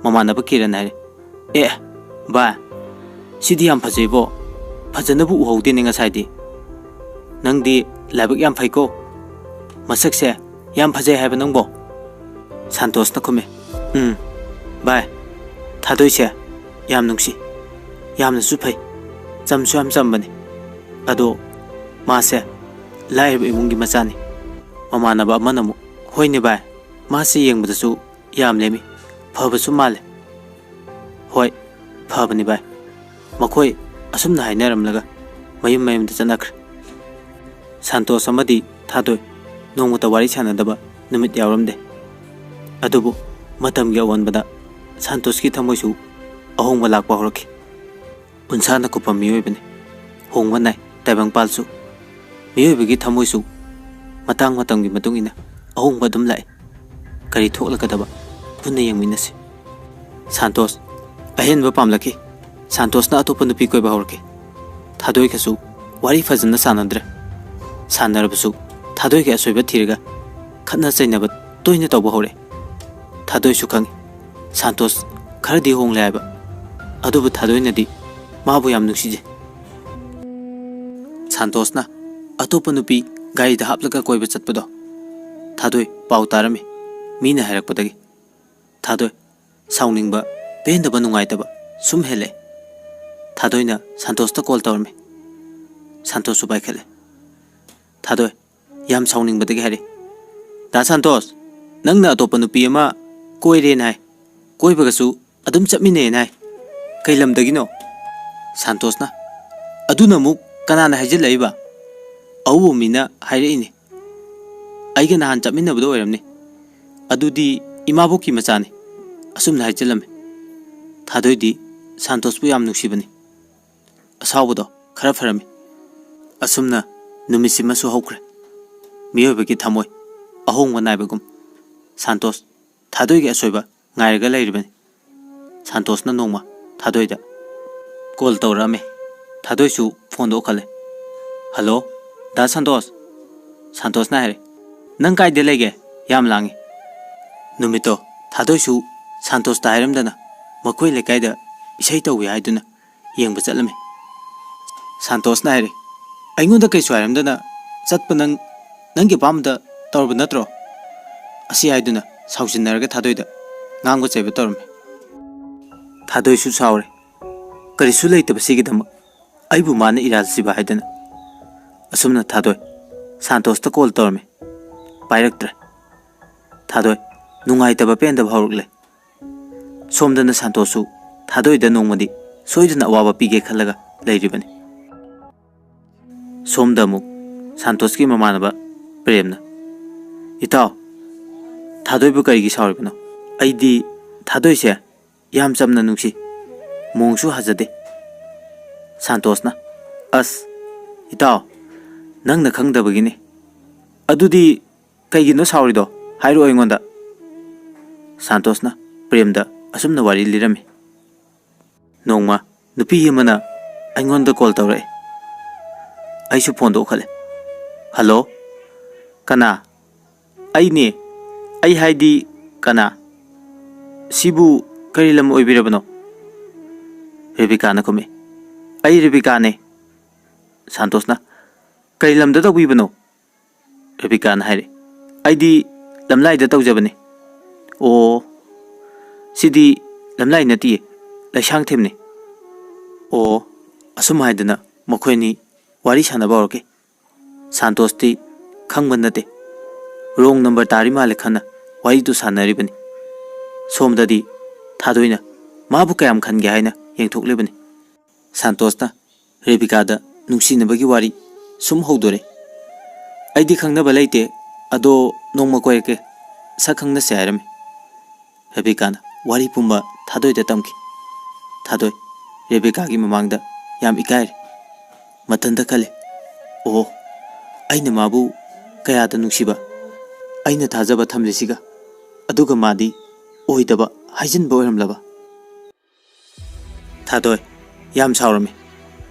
ꯃꯃꯥꯟꯅꯕ ꯀꯤꯔꯟ ꯍꯥꯏꯔꯦ, "ꯑꯦ, ꯚꯥꯏ, ꯁꯤꯗꯤ ꯌꯥꯝ ꯐꯖꯩꯕꯣ꯫ ꯐꯖꯅꯕꯨ ꯎꯍꯧꯗꯦꯅꯦ ꯉꯁꯥꯏꯗꯤ꯫ ꯅꯪꯗꯤ ꯂꯥꯏꯕꯛ ꯌꯥꯝ ꯐꯩꯀꯣ꯫ ꯃꯁꯛꯁꯦ ꯌꯥꯝ ꯐꯖꯩ ꯍꯥꯏꯕ ꯅꯪꯕꯣ?" ꯁꯥꯟꯇꯣꯁꯅ ꯈꯨꯝꯃꯦ, "ꯎꯝ, ꯚꯥꯏ, ꯊꯥꯗꯣꯏꯁꯦ ꯌꯥꯝ ꯅꯨꯡꯁꯤ, ꯌꯥꯝꯅꯁꯨ ꯐꯩ, ꯆꯝꯁꯨ ꯌꯥꯝ ꯆꯝꯕꯅꯤ꯫ ꯑꯗꯣ ꯃꯥꯁꯦ ꯂꯥꯏꯔꯕ ꯏꯃꯨꯡꯒꯤ ꯃꯆꯥꯅꯤ꯫" ꯃꯃꯥꯟꯅꯕ ꯑꯃꯅ ꯑꯃꯨꯛ, "ꯍꯣꯏꯅꯦ ꯚꯥꯏ, ꯃꯥꯁꯦ ꯌꯦꯡꯕꯗꯁꯨ ꯌꯥꯝ ꯂꯦꯝꯃꯤ, ꯐꯕꯁꯨ ꯃꯥꯜꯂꯦ꯫" "ꯍꯣꯏ, ꯐꯕꯅꯤ ꯚꯥꯏ꯫" ꯃꯈꯣꯏ ꯑꯁꯨꯝꯅ ꯍꯥꯏꯅꯔꯝꯂꯒ ꯃꯌꯨꯝ ꯃꯌꯨꯝꯗ ꯆꯠꯅꯈ꯭ꯔꯦ꯫ ꯁꯥꯟꯇꯣꯁ ꯑꯃꯗꯤ ꯊꯥꯗꯣꯏ ꯅꯣꯡꯃꯇ ꯋꯥꯔꯤ ꯁꯥꯟꯅꯗꯕ ꯅꯨꯃꯤꯠ ꯌꯥꯎꯔꯝꯗꯦ꯫ ꯑꯗꯨꯕꯨ ꯃꯇꯝꯒꯤ ꯑꯑꯣꯟꯕꯗ ꯁꯥꯟꯇꯣꯁꯀꯤ ꯊꯃꯣꯏꯁꯨ ꯑꯍꯣꯡꯕ ꯂꯥꯛꯄ ꯍꯧꯔꯛꯈꯤ꯫ ꯎꯟꯁꯥꯅ ꯀꯨꯞꯄ ꯃꯤꯑꯣꯏꯕꯅꯤ꯫ ꯍꯣꯡꯕ ꯅꯥꯏ ꯇꯥꯏꯕꯪꯄꯥꯜꯁꯨ꯫ ꯃꯤꯑꯣꯏꯕꯒꯤ ꯊꯃꯣꯏꯁꯨ ꯃꯇꯥꯡ ꯃꯇꯝꯒꯤ ꯃꯇꯨꯡ ꯏꯟꯅ ꯑꯍꯣꯡꯕ ꯑꯗꯨꯝ ꯂꯥꯛꯏ꯫ ꯀꯔꯤ ꯊꯣꯛꯂꯛꯀꯗꯕ? ꯄꯨꯟꯅ ꯌꯦꯡꯃꯤꯟꯅꯁꯤ꯫ ꯁꯥꯟꯇꯣꯁ ꯑꯍꯦꯟꯕ ꯄꯥꯝꯂꯛꯈꯤ꯫ ꯁꯥꯟꯇꯣꯁꯅ ꯑꯇꯣꯞꯄ ꯅꯨꯄꯤ ꯀꯣꯏꯕ ꯍꯧꯔꯛꯈꯤ꯫ ꯊꯥꯗꯣꯏꯒꯁꯨ ꯋꯥꯔꯤ ꯐꯖꯅ ꯁꯥꯟꯅꯗ꯭ꯔꯦ꯫ ꯁꯥꯟꯅꯔꯕꯁꯨ ꯊꯥꯗꯣꯏꯒꯤ ꯑꯁꯣꯏꯕ ꯊꯤꯔꯒ ꯈꯠꯅ ꯆꯩꯅꯕ ꯇꯣꯏꯅ ꯇꯧꯕ ꯍꯧꯔꯛꯑꯦ꯫ ꯊꯥꯗꯣꯏꯁꯨ ꯈꯪꯉꯤ ꯁꯥꯟꯇꯣꯁ ꯈꯔꯗꯤ ꯍꯣꯡꯂꯦ ꯍꯥꯏꯕ, ꯑꯗꯨꯕꯨ ꯊꯥꯗꯣꯏꯅꯗꯤ ꯃꯥꯕꯨ ꯌꯥꯝ ꯅꯨꯡꯁꯤꯖꯩ꯫ ꯁꯥꯟꯇꯣꯁꯅ ꯑꯇꯣꯞꯄ ꯅꯨꯄꯤ ꯒꯥꯔꯤꯗ ꯍꯥꯞꯂꯒ ꯀꯣꯏꯕ ꯆꯠꯄꯗꯣ ꯊꯥꯗꯣꯏ ꯄꯥꯎ ꯇꯥꯔꯝꯃꯤ, ꯃꯤꯅ ꯍꯥꯏꯔꯛꯄꯗꯒꯤ꯫ ꯊꯥꯗꯣꯏ ꯁꯥꯎꯅꯤꯡꯕ, ꯄꯦꯟꯗꯕ, ꯅꯨꯡꯉꯥꯏꯇꯕ ꯁꯨꯝ ꯍꯦꯜꯂꯛꯑꯦ꯫ ꯊꯥꯗꯣꯏꯅ ꯁꯥꯟꯇꯣꯁꯇ ꯀꯣꯜ ꯇꯧꯔꯝꯃꯤ꯫ ꯁꯥꯟꯇꯣꯁꯁꯨ ꯄꯥꯏꯈꯠꯂꯦ꯫ ꯊꯥꯗꯣꯏ ꯌꯥꯝ ꯁꯥꯎꯅꯤꯡꯕꯗꯒꯤ ꯍꯥꯏꯔꯛꯏ, "ꯗꯥ ꯁꯥꯟꯇꯣꯁ, ꯅꯪꯅ ꯑꯇꯣꯞꯄ ꯅꯨꯄꯤ ꯑꯃ ꯀꯣꯏꯔꯦꯅ ꯍꯥꯏ, ꯀꯣꯏꯕꯒꯁꯨ ꯑꯗꯨꯝ ꯆꯠꯃꯤꯟꯅꯩꯅ ꯍꯥꯏ, ꯀꯩ ꯂꯝꯗꯒꯤꯅꯣ?" ꯁꯥꯟꯇꯣꯁꯅ, "ꯑꯗꯨꯅ ꯑꯃꯨꯛ ꯀꯅꯥꯅ ꯍꯥꯏꯖꯤꯜꯂꯛꯏꯕ?" "ꯑꯎꯕ ꯃꯤꯅ ꯍꯥꯏꯔꯛꯏꯅꯦ꯫ ꯑꯩꯒ ꯅꯍꯥꯟ ꯆꯠꯃꯤꯟꯅꯕꯗꯣ ꯑꯣꯏꯔꯝꯅꯤ꯫ ꯑꯗꯨꯗꯤ ꯏꯃꯥꯕꯣꯛꯀꯤ ꯃꯆꯥꯅꯤ꯫" ꯑꯁꯨꯝꯅ ꯍꯥꯏꯖꯤꯜꯂꯝꯃꯤ꯫ ꯊꯥꯗꯣꯏꯗꯤ ꯁꯥꯟꯇꯣꯁꯄꯨ ꯌꯥꯝ ꯅꯨꯡꯁꯤꯕꯅꯤ꯫ ꯑꯁꯥꯎꯕꯗꯣ ꯈꯔ ꯐꯔꯝꯃꯤ꯫ ꯑꯁꯨꯝꯅ ꯅꯨꯃꯤꯠꯁꯤꯃꯁꯨ ꯍꯧꯈ꯭ꯔꯦ꯫ ꯃꯤꯑꯣꯏꯕꯒꯤ ꯊꯃꯣꯏ ꯑꯍꯣꯡꯕ ꯅꯥꯏꯕꯒꯨꯝ ꯁꯥꯟꯇꯣꯁ ꯊꯥꯗꯣꯏꯒꯤ ꯑꯁꯣꯏꯕ ꯉꯥꯏꯔꯒ ꯂꯩꯔꯤꯕꯅꯤ꯫ ꯁꯥꯟꯇꯣꯁꯅ ꯅꯣꯡꯃ ꯊꯥꯗꯣꯏꯗ ꯀꯣꯜ ꯇꯧꯔꯛꯑꯝꯃꯦ꯫ ꯊꯥꯗꯣꯏꯁꯨ ꯐꯣꯟꯗꯣ ꯎꯈꯠꯂꯦ꯫ "ꯍꯜꯂꯣ, ꯗꯥ ꯁꯥꯟꯇꯣꯁ?" ꯁꯥꯟꯇꯣꯁꯅ ꯍꯥꯏꯔꯦ꯫ "ꯅꯪ ꯀꯥꯏꯗ ꯂꯩꯒꯦ? ꯌꯥꯝ ꯂꯥꯡꯉꯤ꯫" ꯅꯨꯃꯤꯠꯇꯣ ꯊꯥꯗꯣꯏꯁꯨ ꯁꯥꯟꯇꯣꯁꯇ ꯍꯥꯏꯔꯝꯗꯅ ꯃꯈꯣꯏ ꯂꯩꯀꯥꯏꯗ ꯏꯁꯩ ꯇꯧꯏ ꯍꯥꯏꯗꯨꯅ ꯌꯦꯡꯕ ꯆꯠꯂꯝꯃꯤ꯫ ꯁꯥꯟꯇꯣꯁꯅ ꯍꯥꯏꯔꯦ, "ꯑꯩꯉꯣꯟꯗ ꯀꯩꯁꯨ ꯍꯥꯏꯔꯝꯗꯅ ꯆꯠꯄ ꯅꯪ ꯅꯪꯒꯤ ꯑꯄꯥꯝꯕꯗ ꯇꯧꯔꯕ ꯅꯠꯇ꯭ꯔꯣ?" ꯑꯁꯤ ꯍꯥꯏꯗꯨꯅ ꯁꯥꯎꯖꯤꯟꯅꯔꯒ ꯊꯥꯗꯣꯏꯗ ꯉꯥꯡꯕ ꯆꯩꯕ ꯇꯧꯔꯝꯃꯤ꯫ ꯊꯥꯗꯣꯏꯁꯨ ꯁꯥꯎꯔꯦ꯫ ꯀꯔꯤꯁꯨ ꯂꯩꯇꯕꯁꯤꯒꯤꯗꯃꯛ ꯑꯩꯕꯨ ꯃꯥꯅ ꯏꯔꯥꯜ ꯁꯤꯕ ꯍꯥꯏꯗꯅ꯫ ꯑꯁꯨꯝꯅ ꯊꯥꯗꯣꯏ ꯁꯥꯟꯇꯣꯁꯇ ꯀꯣꯜ ꯇꯧꯔꯝꯃꯤ꯫ ꯄꯥꯏꯔꯛꯇ꯭ꯔꯦ꯫ ꯊꯥꯗꯣꯏ ꯅꯨꯡꯉꯥꯏꯇꯕ ꯄꯦꯟꯗꯕ ꯍꯧꯔꯛꯂꯦ꯫ ꯁꯣꯝꯗꯅ ꯁꯥꯟꯇꯣꯁꯁꯨ ꯊꯥꯗꯣꯏꯗ ꯅꯣꯡꯃꯗꯤ ꯁꯣꯏꯗꯅ ꯑꯋꯥꯕ ꯄꯤꯒꯦ ꯈꯜꯂꯒ ꯂꯩꯔꯤꯕꯅꯤ꯫ ꯁꯣꯝꯗ ꯑꯃꯨꯛ ꯁꯥꯟꯇꯣꯁꯀꯤ ꯃꯃꯥꯟꯅꯕ ꯄ꯭ꯔꯦꯝꯅ, "ꯏꯇꯥꯎ, ꯊꯥꯗꯣꯏꯕꯨ ꯀꯔꯤꯒꯤ ꯁꯥꯎꯔꯤꯕꯅꯣ? ꯑꯩꯗꯤ ꯊꯥꯗꯣꯏꯁꯦ ꯌꯥꯝ ꯆꯝꯅ ꯅꯨꯡꯁꯤ, ꯃꯣꯡꯁꯨ ꯍꯥꯖꯗꯦ꯫" ꯁꯥꯟꯇꯣꯁꯅ, "ꯑꯁ, ꯏꯇꯥꯎ, ꯅꯪꯅ ꯈꯪꯗꯕꯒꯤꯅꯤ꯫ ꯑꯗꯨꯗꯤ ꯀꯩꯒꯤꯅꯣ ꯁꯥꯎꯔꯤꯗꯣ? ꯍꯥꯏꯔꯛꯑꯣ ꯑꯩꯉꯣꯟꯗ꯫" ꯁꯥꯟꯇꯣꯁꯅ ꯄ꯭ꯔꯦꯝꯗ ꯑꯁꯨꯝꯅ ꯋꯥꯔꯤ ꯂꯤꯔꯝꯃꯤ꯫ "ꯅꯣꯡꯃ ꯅꯨꯄꯤ ꯑꯃꯅ ꯑꯩꯉꯣꯟꯗ ꯀꯣꯜ ꯇꯧꯔꯛꯑꯦ꯫ ꯑꯩꯁꯨ ꯐꯣꯟꯗꯣ ꯎꯈꯠꯂꯦ꯫ ꯍꯜꯂꯣ? ꯀꯅꯥ? ꯑꯩꯅꯦ꯫ ꯑꯩ ꯍꯥꯏꯗꯤ ꯀꯅꯥ? ꯁꯤꯕꯨ ꯀꯔꯤ ꯂꯝ ꯑꯣꯏꯕꯤꯔꯕꯅꯣ?" ꯔꯦꯕꯤꯀꯥꯅ ꯈꯨꯝꯃꯤ, "ꯑꯩ ꯔꯦꯕꯤꯀꯥꯅꯦ꯫" ꯁꯥꯟꯇꯣꯁꯅ, "ꯀꯔꯤ ꯂꯝꯗ ꯇꯧꯕꯤꯕꯅꯣ?" ꯔꯦꯕꯤꯀꯥꯅ ꯍꯥꯏꯔꯦ, "ꯑꯩꯗꯤ ꯂꯝꯂꯥꯏꯗ ꯇꯧꯖꯕꯅꯤ꯫" "ꯑꯣ, ꯁꯤꯗꯤ ꯂꯝꯂꯥꯏ ꯅꯠꯇꯤꯌꯦ, ꯂꯩꯁꯥꯡꯊꯦꯝꯅꯤ꯫" ꯑꯣ, ꯑꯁꯨꯝ ꯍꯥꯏꯗꯅ ꯃꯈꯣꯏ ꯑꯅꯤ ꯋꯥꯔꯤ ꯁꯥꯟꯅꯕ ꯍꯧꯔꯛꯈꯤ꯫ ꯁꯥꯟꯇꯣꯁꯇꯤ ꯈꯪꯕ ꯅꯠꯇꯦ, ꯔꯣꯡ ꯅꯝꯕꯔ ꯇꯥꯔꯤ ꯃꯥꯜꯂꯦ ꯈꯟꯅ ꯋꯥꯔꯤꯗꯨ ꯁꯥꯟꯅꯔꯤꯕꯅꯤ꯫ ꯁꯣꯝꯗꯗꯤ ꯊꯥꯗꯣꯏꯅ ꯃꯥꯕꯨ ꯀꯌꯥꯝ ꯈꯟꯒꯦ ꯍꯥꯏꯅ ꯌꯦꯡꯊꯣꯛꯂꯤꯕꯅꯤ꯫ ꯁꯥꯟꯇꯣꯁꯅ ꯔꯦꯕꯤꯀꯥꯗ ꯅꯨꯡꯁꯤꯅꯕꯒꯤ ꯋꯥꯔꯤ ꯁꯨꯝ ꯍꯧꯗꯣꯔꯦ꯫ "ꯑꯩꯗꯤ ꯈꯪꯅꯕ ꯂꯩꯇꯦ, ꯑꯗꯣ ꯅꯣꯡꯃ ꯀꯣꯏꯔꯛꯀꯦ, ꯁꯛ ꯈꯪꯅꯁꯦ" ꯍꯥꯏꯔꯝꯃꯤ꯫ ꯔꯦꯕꯤꯀꯥꯅ, ꯋꯥꯔꯤ ꯄꯨꯝꯕ ꯊꯥꯗꯣꯏꯗ ꯇꯝꯈꯤ꯫ ꯊꯥꯗꯣꯏ ꯔꯦꯕꯦꯀꯥꯒꯤ ꯃꯃꯥꯡꯗ ꯌꯥꯝ ꯏꯀꯥꯏꯔꯦ꯫ ꯃꯊꯟꯇ ꯈꯜꯂꯦ, "ꯑꯣ, ꯑꯩꯅ ꯃꯥꯕꯨ ꯀꯌꯥꯗ ꯅꯨꯡꯁꯤꯕ, ꯑꯩꯅ ꯊꯥꯖꯕ ꯊꯝꯂꯤꯁꯤꯒ, ꯑꯗꯨꯒ ꯃꯥꯗꯤ ꯑꯣꯏꯗꯕ ꯍꯥꯏꯖꯤꯟꯕ ꯑꯣꯏꯔꯝꯂꯕ?" ꯊꯥꯗꯣꯏ ꯌꯥꯝ ꯁꯥꯎꯔꯝꯃꯤ꯫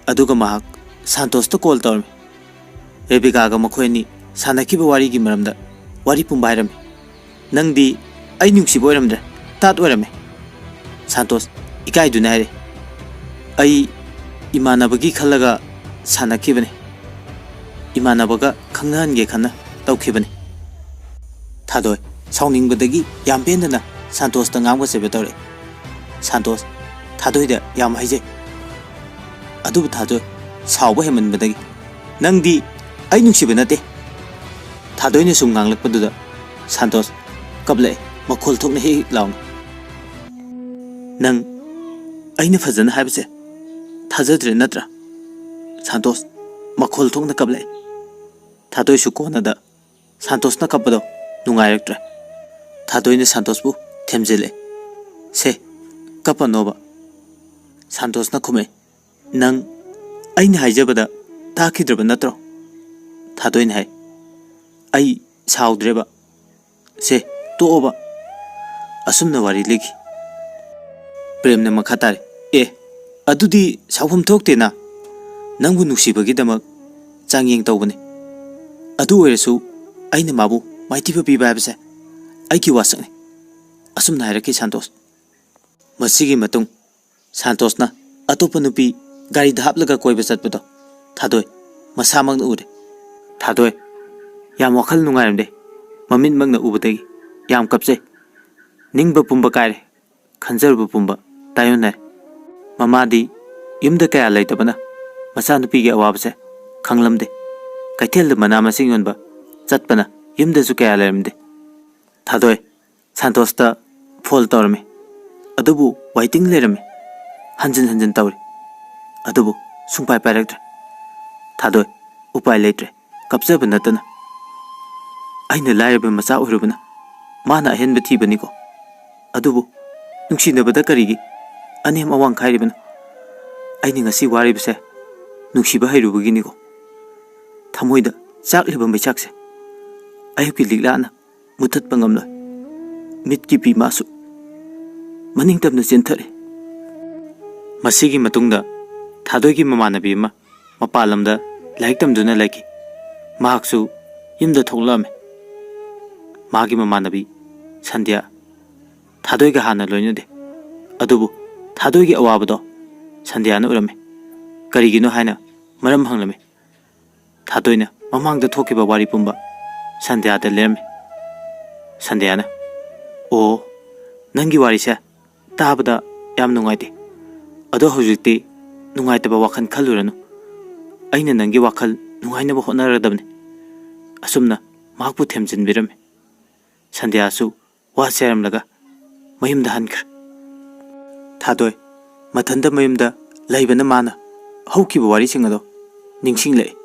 ꯑꯗꯨꯒ ꯃꯍꯥꯛ ꯁꯥꯟꯇꯣꯁꯇ ꯀꯣꯜ ꯇꯧꯔꯝꯃꯤ꯫ ꯔꯦꯕꯤꯀꯥꯒ ꯃꯈꯣꯏ ꯑꯅꯤ ꯁꯥꯟꯅꯈꯤꯕ ꯋꯥꯔꯤꯒꯤ ꯃꯔꯝꯗ ꯋꯥꯔꯤ ꯄꯨꯝꯕ ꯍꯥꯏꯔꯝꯃꯤ꯫ "ꯅꯪꯗꯤ ꯑꯩ ꯅꯨꯡꯁꯤꯕ ꯑꯣꯏꯔꯝꯗ꯭ꯔꯦ, ꯇꯥꯠ ꯑꯣꯏꯔꯝꯃꯦ꯫" ꯁꯥꯟꯇꯣꯁ ꯏꯀꯥꯏꯗꯨꯅ ꯍꯥꯏꯔꯦ, "ꯑꯩ ꯏꯃꯥꯟꯅꯕꯒꯤ ꯈꯜꯂꯒ ꯁꯥꯟꯅꯈꯤꯕꯅꯦ꯫ ꯏꯃꯥꯟꯅꯕꯒ ꯈꯪꯅꯍꯟꯒꯦ ꯈꯟꯅ ꯇꯧꯈꯤꯕꯅꯦ꯫" ꯊꯥꯗꯣꯏ ꯁꯥꯎꯅꯤꯡꯕꯗꯒꯤ ꯌꯥꯝ ꯄꯦꯟꯗꯅ ꯁꯥꯟꯇꯣꯁꯇ ꯉꯥꯡꯕ ꯆꯩꯕ ꯇꯧꯔꯛꯏ꯫ ꯁꯥꯟꯇꯣꯁ ꯊꯥꯗꯣꯏꯗ ꯌꯥꯝ ꯍꯥꯏꯖꯩ꯫ ꯑꯗꯨꯕꯨ ꯊꯥꯗꯣꯏ ꯁꯥꯎꯕ ꯍꯦꯟꯃꯟꯕꯗꯒꯤ, "ꯅꯪꯗꯤ ꯑꯩ ꯅꯨꯡꯁꯤꯕ ꯅꯠꯇꯦ꯫" ꯊꯥꯗꯣꯏꯅ ꯁꯨꯝ ꯉꯥꯡꯂꯛꯄꯗꯨꯗ ꯁꯥꯟꯇꯣꯁ ꯀꯞꯂꯛꯑꯦ, ꯃꯈꯣꯜ ꯊꯣꯛꯅ ꯍꯤꯛ ꯍꯤꯛ ꯂꯥꯎꯅ꯫ "ꯅꯪ ꯑꯩꯅ ꯐꯖꯅ ꯍꯥꯏꯕꯁꯦ ꯊꯥꯖꯗ꯭ꯔꯦ ꯅꯠꯇ꯭ꯔꯥ?" ꯁꯥꯟꯇꯣꯁ ꯃꯈꯣꯜ ꯊꯣꯛꯅ ꯀꯞꯂꯛꯑꯦ꯫ ꯊꯥꯗꯣꯏꯁꯨ ꯀꯣꯟꯅꯗ ꯁꯥꯟꯇꯣꯁꯅ ꯀꯞꯄꯗꯣ ꯅꯨꯡꯉꯥꯏꯔꯛꯇ꯭ꯔꯦ꯫ ꯊꯥꯗꯣꯏꯅ ꯁꯥꯟꯇꯣꯁꯄꯨ ꯊꯦꯝꯖꯤꯜꯂꯛꯑꯦ꯫ "ꯁꯦ, ꯀꯞꯄꯅꯣꯕ꯫" ꯁꯥꯟꯇꯣꯁꯅ ꯈꯨꯝꯃꯛꯑꯦ, "ꯅꯪ ꯑꯩꯅ ꯍꯥꯏꯖꯕꯗ ꯇꯥꯈꯤꯗ꯭ꯔꯕ ꯅꯠꯇ꯭ꯔꯣ?" ꯊꯥꯗꯣꯏꯅ ꯍꯥꯏ, "ꯑꯩ ꯁꯥꯎꯗ꯭ꯔꯦꯕ꯫ ꯁꯦ, ꯇꯣꯛꯑꯣꯕ꯫" ꯑꯁꯨꯝꯅ ꯋꯥꯔꯤ ꯂꯤꯈꯤ꯫ ꯄ꯭ꯔꯦꯝꯅ ꯃꯈꯥ ꯇꯥꯔꯦ, "ꯑꯦ, ꯑꯗꯨꯗꯤ ꯁꯥꯎꯐꯝ ꯊꯣꯛꯇꯦꯅ꯫ ꯅꯪꯕꯨ ꯅꯨꯡꯁꯤꯕꯒꯤꯗꯃꯛ ꯆꯥꯡꯌꯦꯡ ꯇꯧꯕꯅꯦ꯫ ꯑꯗꯨ ꯑꯣꯏꯔꯁꯨ ꯑꯩꯅ ꯃꯥꯕꯨ ꯃꯥꯏꯊꯤꯕ ꯄꯤꯕ ꯍꯥꯏꯕꯁꯦ ꯑꯩꯒꯤ ꯋꯥꯁꯛꯅꯤ꯫" ꯑꯁꯨꯝꯅ ꯍꯥꯏꯔꯛꯈꯤ ꯁꯥꯟꯇꯣꯁ꯫ ꯃꯁꯤꯒꯤ ꯃꯇꯨꯡ ꯁꯥꯟꯇꯣꯁꯅ ꯑꯇꯣꯞꯄ ꯅꯨꯄꯤ ꯒꯥꯔꯤꯗ ꯍꯥꯞꯂꯒ ꯀꯣꯏꯕ ꯆꯠꯄꯗꯣ ꯊꯥꯗꯣꯏ ꯃꯁꯥꯃꯛꯅ ꯎꯔꯦ꯫ ꯊꯥꯗꯣꯏ ꯌꯥꯝ ꯋꯥꯈꯜ ꯅꯨꯡꯉꯥꯏꯔꯝꯗꯦ꯫ ꯃꯃꯤꯠꯃꯛꯅ ꯎꯕꯗꯒꯤ ꯌꯥꯝ ꯀꯞꯆꯩ꯫ ꯅꯤꯡꯕ ꯄꯨꯝꯕ ꯀꯥꯏꯔꯦ꯫ ꯈꯟꯖꯔꯨꯕ ꯄꯨꯝꯕ ꯇꯥꯏꯑꯣꯟꯅꯔꯦ꯫ ꯃꯃꯥꯗꯤ ꯌꯨꯝꯗ ꯀꯌꯥ ꯂꯩꯇꯕꯅ ꯃꯆꯥꯅꯨꯄꯤꯒꯤ ꯑꯋꯥꯕꯁꯦ ꯈꯪꯂꯝꯗꯦ꯫ ꯀꯩꯊꯦꯜꯗ ꯃꯅꯥ ꯃꯁꯤꯡ ꯌꯣꯟꯕ ꯆꯠꯄꯅ ꯌꯨꯝꯗꯁꯨ ꯀꯌꯥ ꯂꯩꯔꯝꯗꯦ꯫ ꯊꯥꯗꯣꯏ ꯁꯥꯟꯇꯣꯁꯇ ꯐꯣꯟ ꯇꯧꯔꯝꯃꯤ, ꯑꯗꯨꯕꯨ ꯋꯥꯏꯇꯤꯡ ꯂꯩꯔꯝꯃꯤ꯫ ꯍꯟꯖꯤꯟ ꯍꯟꯖꯤꯟ ꯇꯧꯔꯤ, ꯑꯗꯨꯕꯨ ꯁꯨꯡꯄꯥꯏ ꯄꯥꯏꯔꯛꯇ꯭ꯔꯦ꯫ ꯊꯥꯗꯣꯏ ꯎꯄꯥꯏ ꯂꯩꯇ꯭ꯔꯦ, ꯀꯞꯆꯕ ꯅꯠꯇꯅ꯫ ꯑꯩꯅ ꯂꯥꯏꯔꯕ ꯃꯆꯥ ꯑꯣꯏꯔꯨꯕꯅ ꯃꯥꯅ ꯑꯍꯦꯟꯕ ꯊꯤꯕꯅꯤꯀꯣ, ꯑꯗꯨꯕꯨ ꯅꯨꯡꯁꯤꯅꯕꯗ ꯀꯔꯤꯒꯤ ꯑꯅꯦꯝ ꯑꯋꯥꯡ ꯈꯥꯏꯔꯤꯕꯅꯣ? ꯑꯩꯅ ꯉꯁꯤ ꯋꯥꯔꯤꯕꯁꯦ ꯅꯨꯡꯁꯤꯕ ꯍꯩꯔꯨꯕꯒꯤꯅꯤꯀꯣ꯫ ꯊꯃꯣꯏꯗ ꯆꯥꯛꯂꯤꯕ ꯃꯩꯆꯥꯛꯁꯦ ꯑꯌꯨꯛꯀꯤ ꯂꯤꯛꯂꯥꯅ ꯃꯨꯊꯠꯄ ꯉꯝꯂꯣꯏ꯫ ꯃꯤꯠꯀꯤ ꯄꯤꯃꯥꯁꯨ ꯃꯅꯤꯡ ꯇꯝꯅ ꯆꯦꯟꯊꯔꯦ꯫ ꯃꯁꯤꯒꯤ ꯃꯇꯨꯡꯗ ꯊꯥꯗꯣꯏꯒꯤ ꯃꯃꯥꯟꯅꯕꯤ ꯑꯃ ꯃꯄꯥꯟ ꯂꯝꯗ ꯂꯥꯏꯔꯤꯛ ꯇꯝꯗꯨꯅ ꯂꯩꯈꯤ꯫ ꯃꯍꯥꯛꯁꯨ ꯌꯨꯝꯗ ꯊꯣꯛꯂꯛꯑꯝꯃꯤ꯫ ꯃꯥꯒꯤ ꯃꯃꯥꯟꯅꯕꯤ ꯁꯟꯙ꯭ꯌꯥ ꯊꯥꯗꯣꯏꯒ ꯍꯥꯟꯅ ꯂꯣꯏꯅꯗꯦ꯫ ꯑꯗꯨꯕꯨ ꯊꯥꯗꯣꯏꯒꯤ ꯑꯋꯥꯕꯗꯣ ꯁꯟꯙ꯭ꯌꯥꯅ ꯎꯔꯝꯃꯤ꯫ ꯀꯔꯤꯒꯤꯅꯣ ꯍꯥꯏꯅ ꯃꯔꯝ ꯍꯪꯂꯝꯃꯤ꯫ ꯊꯥꯗꯣꯏꯅ ꯃꯃꯥꯡꯗ ꯊꯣꯛꯈꯤꯕ ꯋꯥꯔꯤ ꯄꯨꯝꯕ ꯁꯟꯙ꯭ꯌꯥꯗ ꯂꯤꯔꯝꯃꯤ꯫ ꯁꯟꯙ꯭ꯌꯥꯅ, "ꯑꯣ, ꯅꯪꯒꯤ ꯋꯥꯔꯤꯁꯦ ꯇꯥꯕꯗ ꯌꯥꯝ ꯅꯨꯡꯉꯥꯏꯇꯦ꯫ ꯑꯗꯣ ꯍꯧꯖꯤꯛꯇꯤ ꯅꯨꯡꯉꯥꯏꯇꯕ ꯋꯥꯈꯜ ꯈꯜꯂꯨꯔꯅꯨ꯫ ꯑꯩꯅ ꯅꯪꯒꯤ ꯋꯥꯈꯜ ꯅꯨꯡꯉꯥꯏꯅꯕ ꯍꯣꯠꯅꯔꯗꯕꯅꯤ꯫" ꯑꯁꯨꯝꯅ ꯃꯍꯥꯛꯄꯨ ꯊꯦꯝꯖꯤꯟꯕꯤꯔꯝꯃꯤ꯫ ꯁꯟꯙ꯭ꯌꯥꯁꯨ ꯋꯥ ꯆꯥꯏꯔꯝꯂꯒ ꯃꯌꯨꯝꯗ ꯍꯟꯈ꯭ꯔꯦ꯫ ꯊꯥꯗꯣꯏ ꯃꯊꯟꯇ ꯃꯌꯨꯝꯗ ꯂꯩꯕꯅ ꯃꯥꯅ ꯍꯧꯈꯤꯕ ꯋꯥꯔꯤꯁꯤꯡ ꯑꯗꯣ ꯅꯤꯡꯁꯤꯡꯂꯛꯏ꯫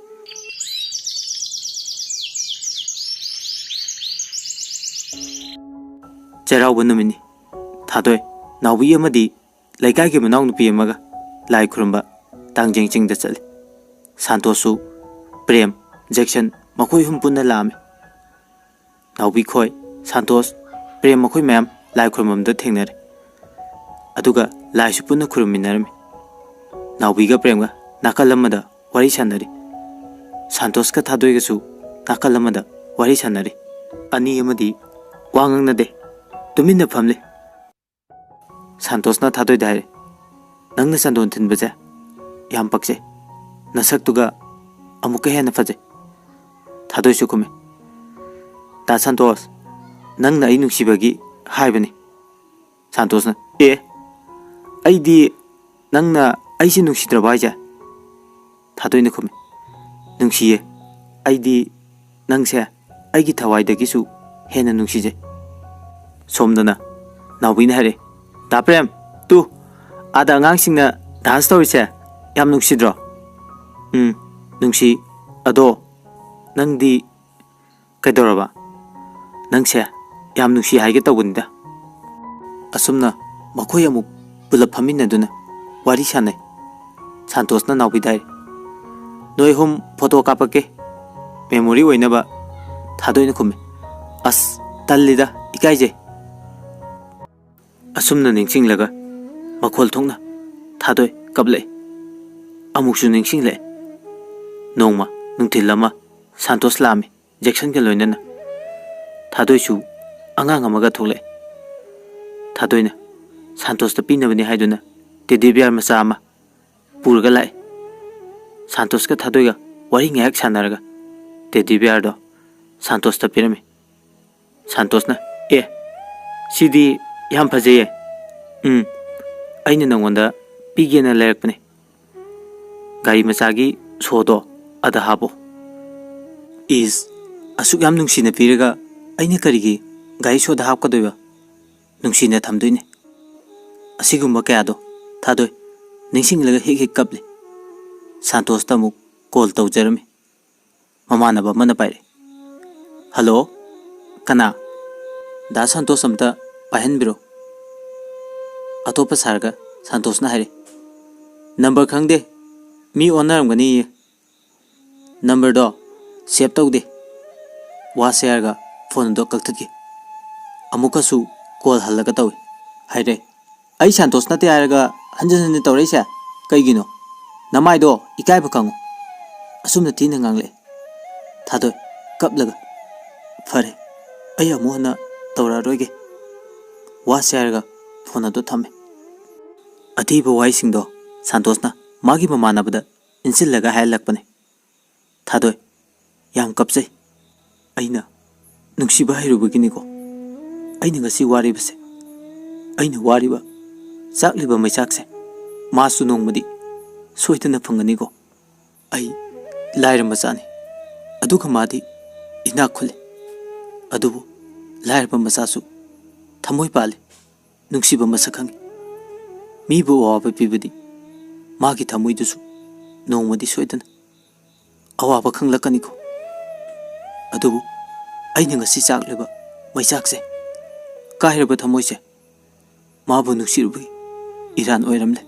ꯆꯩꯔꯥꯎꯕ ꯅꯨꯃꯤꯠꯅꯤ꯫ ꯊꯥꯗꯣꯏ, ꯅꯥꯎꯕꯤ ꯑꯃꯗꯤ ꯂꯩꯀꯥꯏꯒꯤ ꯃꯅꯥꯎꯅꯨꯄꯤ ꯑꯃꯒ ꯂꯥꯏ ꯈꯨꯔꯨꯝꯕ ꯇꯥꯡꯖꯦꯡ ꯆꯤꯡꯗ ꯆꯠꯂꯤ꯫ ꯁꯥꯟꯇꯣꯁꯁꯨ, ꯄ꯭ꯔꯦꯝ, ꯖꯦꯛꯁꯟ ꯃꯈꯣꯏ ꯑꯍꯨꯝ ꯄꯨꯟꯅ ꯂꯥꯛꯑꯝꯃꯤ꯫ ꯅꯥꯎꯕꯤ ꯈꯣꯏ, ꯁꯥꯟꯇꯣꯁ, ꯄ꯭ꯔꯦꯝ ꯃꯈꯣꯏ ꯃꯌꯥꯝ ꯂꯥꯏ ꯈꯨꯔꯨꯝꯐꯝꯗ ꯊꯦꯡꯅꯔꯦ꯫ ꯑꯗꯨꯒ ꯂꯥꯏꯁꯨ ꯄꯨꯟꯅ ꯈꯨꯔꯨꯝꯃꯤꯟꯅꯔꯝꯃꯤ꯫ ꯅꯥꯎꯕꯤꯒ ꯄ꯭ꯔꯦꯝꯒ ꯅꯥꯀꯜ ꯑꯃꯗ ꯋꯥꯔꯤ ꯁꯥꯟꯅꯔꯤ꯫ ꯁꯥꯟꯇꯣꯁꯀ ꯊꯥꯗꯣꯏꯒꯁꯨ ꯅꯥꯀꯜ ꯑꯃꯗ ꯋꯥꯔꯤ ꯁꯥꯟꯅꯔꯤ꯫ ꯑꯅꯤ ꯑꯃꯗꯤ ꯋꯥ ꯉꯥꯡꯅꯗꯦ, ꯇꯨꯃꯤꯟꯅ ꯐꯝꯂꯤ꯫ ꯁꯥꯟꯇꯣꯁꯅ ꯊꯥꯗꯣꯏꯗ ꯍꯥꯏꯔꯦ, "ꯅꯪꯅ ꯆꯟꯗꯣꯟ ꯊꯤꯟꯕꯁꯦ ꯌꯥꯝ ꯄꯛꯆꯩ꯫ ꯅꯁꯛꯇꯨꯒ ꯑꯃꯨꯛꯀ ꯍꯦꯟꯅ ꯐꯖꯩ꯫" ꯊꯥꯗꯣꯏꯁꯨ ꯈꯨꯝꯃꯤ, "ꯗꯥ ꯁꯥꯟꯇꯣꯁ, ꯅꯪꯅ ꯑꯩ ꯅꯨꯡꯁꯤꯕꯒꯤ ꯍꯥꯏꯕꯅꯤ꯫" ꯁꯥꯟꯇꯣꯁꯅ, "ꯑꯦ, ꯑꯩꯗꯤ ꯅꯪꯅ ꯑꯩꯁꯦ ꯅꯨꯡꯁꯤꯗ꯭ꯔꯕ ꯍꯥꯏꯁꯦ?" ꯊꯥꯗꯣꯏꯅ ꯈꯨꯝꯃꯤ, "ꯅꯨꯡꯁꯤꯌꯦ꯫ ꯑꯩꯗꯤ ꯅꯪꯁꯦ ꯑꯩꯒꯤ ꯊꯋꯥꯏꯗꯒꯤꯁꯨ ꯍꯦꯟꯅ ꯅꯨꯡꯁꯤꯖꯩ꯫" ꯁꯣꯝꯗꯅ ꯅꯥꯎꯕꯤꯅ ꯍꯥꯏꯔꯛꯑꯦ, "ꯗꯥ ꯄ꯭ꯔꯦꯝ, ꯇꯨ, ꯑꯥꯗ ꯑꯉꯥꯡꯁꯤꯡꯅ ꯗꯥꯟꯁ ꯇꯧꯔꯤꯁꯦ ꯌꯥꯝ ꯅꯨꯡꯁꯤꯗ꯭ꯔꯣ? ꯎꯝ, ꯅꯨꯡꯁꯤ꯫ ꯑꯗꯣ ꯅꯪꯗꯤ ꯀꯩꯗꯧꯔꯕ? ꯅꯪꯁꯦ ꯌꯥꯝ ꯅꯨꯡꯁꯤ ꯍꯥꯏꯒꯦ ꯇꯧꯕꯅꯤꯗ꯫" ꯑꯁꯨꯝꯅ ꯃꯈꯣꯏ ꯑꯃꯨꯛ ꯄꯨꯂꯞ ꯐꯝꯃꯤꯟꯅꯗꯨꯅ ꯋꯥꯔꯤ ꯁꯥꯟꯅꯩ꯫ ꯁꯥꯟꯇꯣꯁꯅ ꯅꯥꯎꯕꯤꯗ ꯍꯥꯏꯔꯦ, "ꯅꯣꯏ ꯑꯍꯨꯝ ꯐꯣꯇꯣ ꯀꯥꯞꯄꯛꯀꯦ, ꯃꯦꯃꯣꯔꯤ ꯑꯣꯏꯅꯕ", ꯊꯥꯗꯣꯏꯅ ꯈꯨꯝꯃꯤ꯫ "ꯑꯁ, ꯇꯜꯂꯤꯗ, ꯏꯀꯥꯏꯖꯩ"꯫ ꯑꯁꯨꯝꯅ ꯅꯤꯡꯁꯤꯡꯂꯒ ꯃꯈꯣꯜ ꯊꯣꯛꯅ ꯊꯥꯗꯣꯏ ꯀꯞꯂꯛꯏ꯫ ꯑꯃꯨꯛꯁꯨ ꯅꯤꯡꯁꯤꯡꯂꯛꯏ꯫ ꯅꯣꯡꯃ ꯅꯨꯡꯊꯤꯜ ꯑꯃ ꯁꯥꯟꯇꯣꯁ ꯂꯥꯛꯑꯝꯃꯤ꯫ ꯖꯦꯛꯁꯟꯒ ꯂꯣꯏꯅꯅ꯫ ꯊꯥꯗꯣꯏꯁꯨ ꯑꯉꯥꯡ ꯑꯃꯒ ꯊꯣꯛꯂꯛꯑꯦ꯫ ꯊꯥꯗꯣꯏꯅ ꯁꯥꯟꯇꯣꯁꯇ ꯄꯤꯅꯕꯅꯤ ꯍꯥꯏꯗꯨꯅ ꯇꯦꯗꯤ ꯕꯤꯌꯥꯔ ꯃꯆꯥ ꯑꯃ ꯄꯨꯔꯒ ꯂꯥꯛꯑꯦ꯫ ꯁꯥꯟꯇꯣꯁꯀ ꯊꯥꯗꯣꯏꯒ ꯋꯥꯔꯤ ꯉꯥꯏꯍꯥꯛ ꯁꯥꯟꯅꯔꯒ ꯇꯦꯗꯤ ꯕꯤꯌꯥꯔꯗꯣ ꯁꯥꯟꯇꯣꯁꯇ ꯄꯤꯔꯝꯃꯤ꯫ ꯁꯥꯟꯇꯣꯁꯅ, "ꯑꯦ, ꯁꯤꯗꯤ ꯌꯥꯝ ꯐꯖꯩꯌꯦ꯫ ꯎꯝ, ꯑꯩꯅ ꯅꯪꯉꯣꯟꯗ ꯄꯤꯒꯦꯅ ꯂꯩꯔꯛꯄꯅꯦ꯫ ꯒꯥꯔꯤ ꯃꯆꯥꯒꯤ ꯁꯣꯗꯣ ꯑꯗ ꯍꯥꯞꯄꯣ"꯫ "ꯏꯁ, ꯑꯁꯨꯛ ꯌꯥꯝ ꯅꯨꯡꯁꯤꯅ ꯄꯤꯔꯒ ꯑꯩꯅ ꯀꯔꯤꯒꯤ ꯒꯥꯔꯤ ꯁꯣꯗ ꯍꯥꯞꯀꯗꯣꯏꯕ? ꯅꯨꯡꯁꯤꯅ ꯊꯝꯗꯣꯏꯅꯦ"꯫ ꯑꯁꯤꯒꯨꯝꯕ ꯀꯌꯥꯗꯣ ꯊꯥꯗꯣꯏ ꯅꯤꯡꯁꯤꯡꯂꯒ ꯍꯤꯛ ꯍꯤꯛ ꯀꯞꯂꯤ꯫ ꯁꯥꯟꯇꯣꯁꯇ ꯑꯃꯨꯛ ꯀꯣꯜ ꯇꯧꯖꯔꯝꯃꯤ꯫ ꯃꯃꯥꯟꯅꯕ ꯑꯃꯅ ꯄꯥꯏꯔꯛꯏ꯫ "ꯍꯜꯂꯣ, ꯀꯅꯥ?" "ꯗꯥ ꯁꯥꯟꯇꯣꯁ ꯑꯝꯇ ꯄꯥꯏꯍꯟꯕꯤꯔꯣ"꯫ ꯑꯇꯣꯞꯄ ꯁꯥꯔꯒ ꯁꯥꯟꯇꯣꯁꯅ ꯍꯥꯏꯔꯛꯏ, "ꯅꯝꯕꯔ ꯈꯪꯗꯦ, ꯃꯤ ꯑꯣꯟꯅꯔꯝꯒꯅꯤꯌꯦ꯫ ꯅꯝꯕꯔꯗꯣ ꯁꯦꯞ ꯇꯧꯗꯦ"꯫ ꯋꯥꯁꯦ ꯍꯥꯏꯔꯒ ꯐꯣꯟ ꯑꯗꯨ ꯀꯛꯊꯠꯈꯤ꯫ ꯑꯃꯨꯛꯀꯁꯨ ꯀꯣꯜ ꯍꯜꯂꯒ ꯇꯧꯏ꯫ ꯍꯥꯏꯔꯦ, "ꯑꯩ ꯁꯥꯟꯇꯣꯁ ꯅꯠꯇꯦ ꯍꯥꯏꯔꯒ ꯍꯟꯖꯤꯟ ꯍꯟꯖꯤꯟ ꯇꯧꯔꯛꯏꯁꯦ ꯀꯩꯒꯤꯅꯣ? ꯅꯃꯥꯏꯗꯣ ꯏꯀꯥꯏꯕ ꯈꯪꯉꯨ"꯫ ꯑꯁꯨꯝꯅ ꯊꯤꯅ ꯉꯥꯡꯂꯛꯑꯦ꯫ ꯊꯥꯗꯣꯏ ꯀꯞꯂꯒ, "ꯐꯔꯦ, ꯑꯩ ꯑꯃꯨꯛ ꯍꯟꯅ ꯇꯧꯔꯛꯑꯔꯣꯏꯒꯦ"꯫ ꯋꯥꯁꯦ ꯍꯥꯏꯔꯒ ꯐꯣꯟ ꯑꯗꯨ ꯊꯝꯃꯦ꯫ ꯑꯊꯤꯕ ꯋꯥꯍꯩꯁꯤꯡꯗꯣ ꯁꯥꯟꯇꯣꯁꯅ ꯃꯥꯒꯤ ꯃꯃꯥꯟꯅꯕꯗ ꯏꯟꯁꯤꯜꯂꯒ ꯍꯥꯏꯍꯜꯂꯛꯄꯅꯦ꯫ ꯊꯥꯗꯣꯏ, ꯌꯥꯝ ꯀꯞꯆꯩ꯫ ꯑꯩꯅ ꯅꯨꯡꯁꯤꯕ ꯍꯩꯔꯨꯕꯒꯤꯅꯤꯀꯣ ꯑꯩꯅ ꯉꯁꯤ ꯋꯥꯔꯤꯕꯁꯦ꯫ ꯑꯩꯅ ꯋꯥꯔꯤꯕ, ꯆꯥꯛꯂꯤꯕ ꯃꯩꯆꯥꯛꯁꯦ ꯃꯥꯁꯨ ꯅꯣꯡꯃꯗꯤ ꯁꯣꯏꯗꯅ ꯐꯪꯒꯅꯤꯀꯣ꯫ ꯑꯩ ꯂꯥꯏꯔ ꯃꯆꯥꯅꯤ, ꯑꯗꯨꯒ ꯃꯥꯗꯤ ꯏꯅꯥꯛ ꯈꯨꯜꯂꯤ꯫ ꯑꯗꯨꯕꯨ ꯂꯥꯏꯔꯕ ꯃꯆꯥꯁꯨ ꯊꯃꯣꯏ ꯄꯥꯜꯂꯤ, ꯅꯨꯡꯁꯤꯕ ꯃꯁꯛ ꯈꯪꯉꯤ꯫ ꯃꯤꯕꯨ ꯑꯋꯥꯕ ꯄꯤꯕꯗꯤ ꯃꯥꯒꯤ ꯊꯃꯣꯏꯗꯨꯁꯨ ꯅꯣꯡꯃꯗꯤ ꯁꯣꯏꯗꯅ ꯑꯋꯥꯕ ꯈꯪꯂꯛꯀꯅꯤꯀꯣ꯫ ꯑꯗꯨꯕꯨ ꯑꯩꯅ ꯉꯁꯤ ꯆꯥꯛꯂꯤꯕ ꯃꯩꯆꯥꯛꯁꯦ, ꯀꯥꯏꯔꯕ ꯊꯃꯣꯏꯁꯦ, ꯃꯥꯕꯨ ꯅꯨꯡꯁꯤꯔꯨꯕꯒꯤ ꯏꯔꯥꯟ ꯑꯣꯏꯔꯝꯂꯦ꯫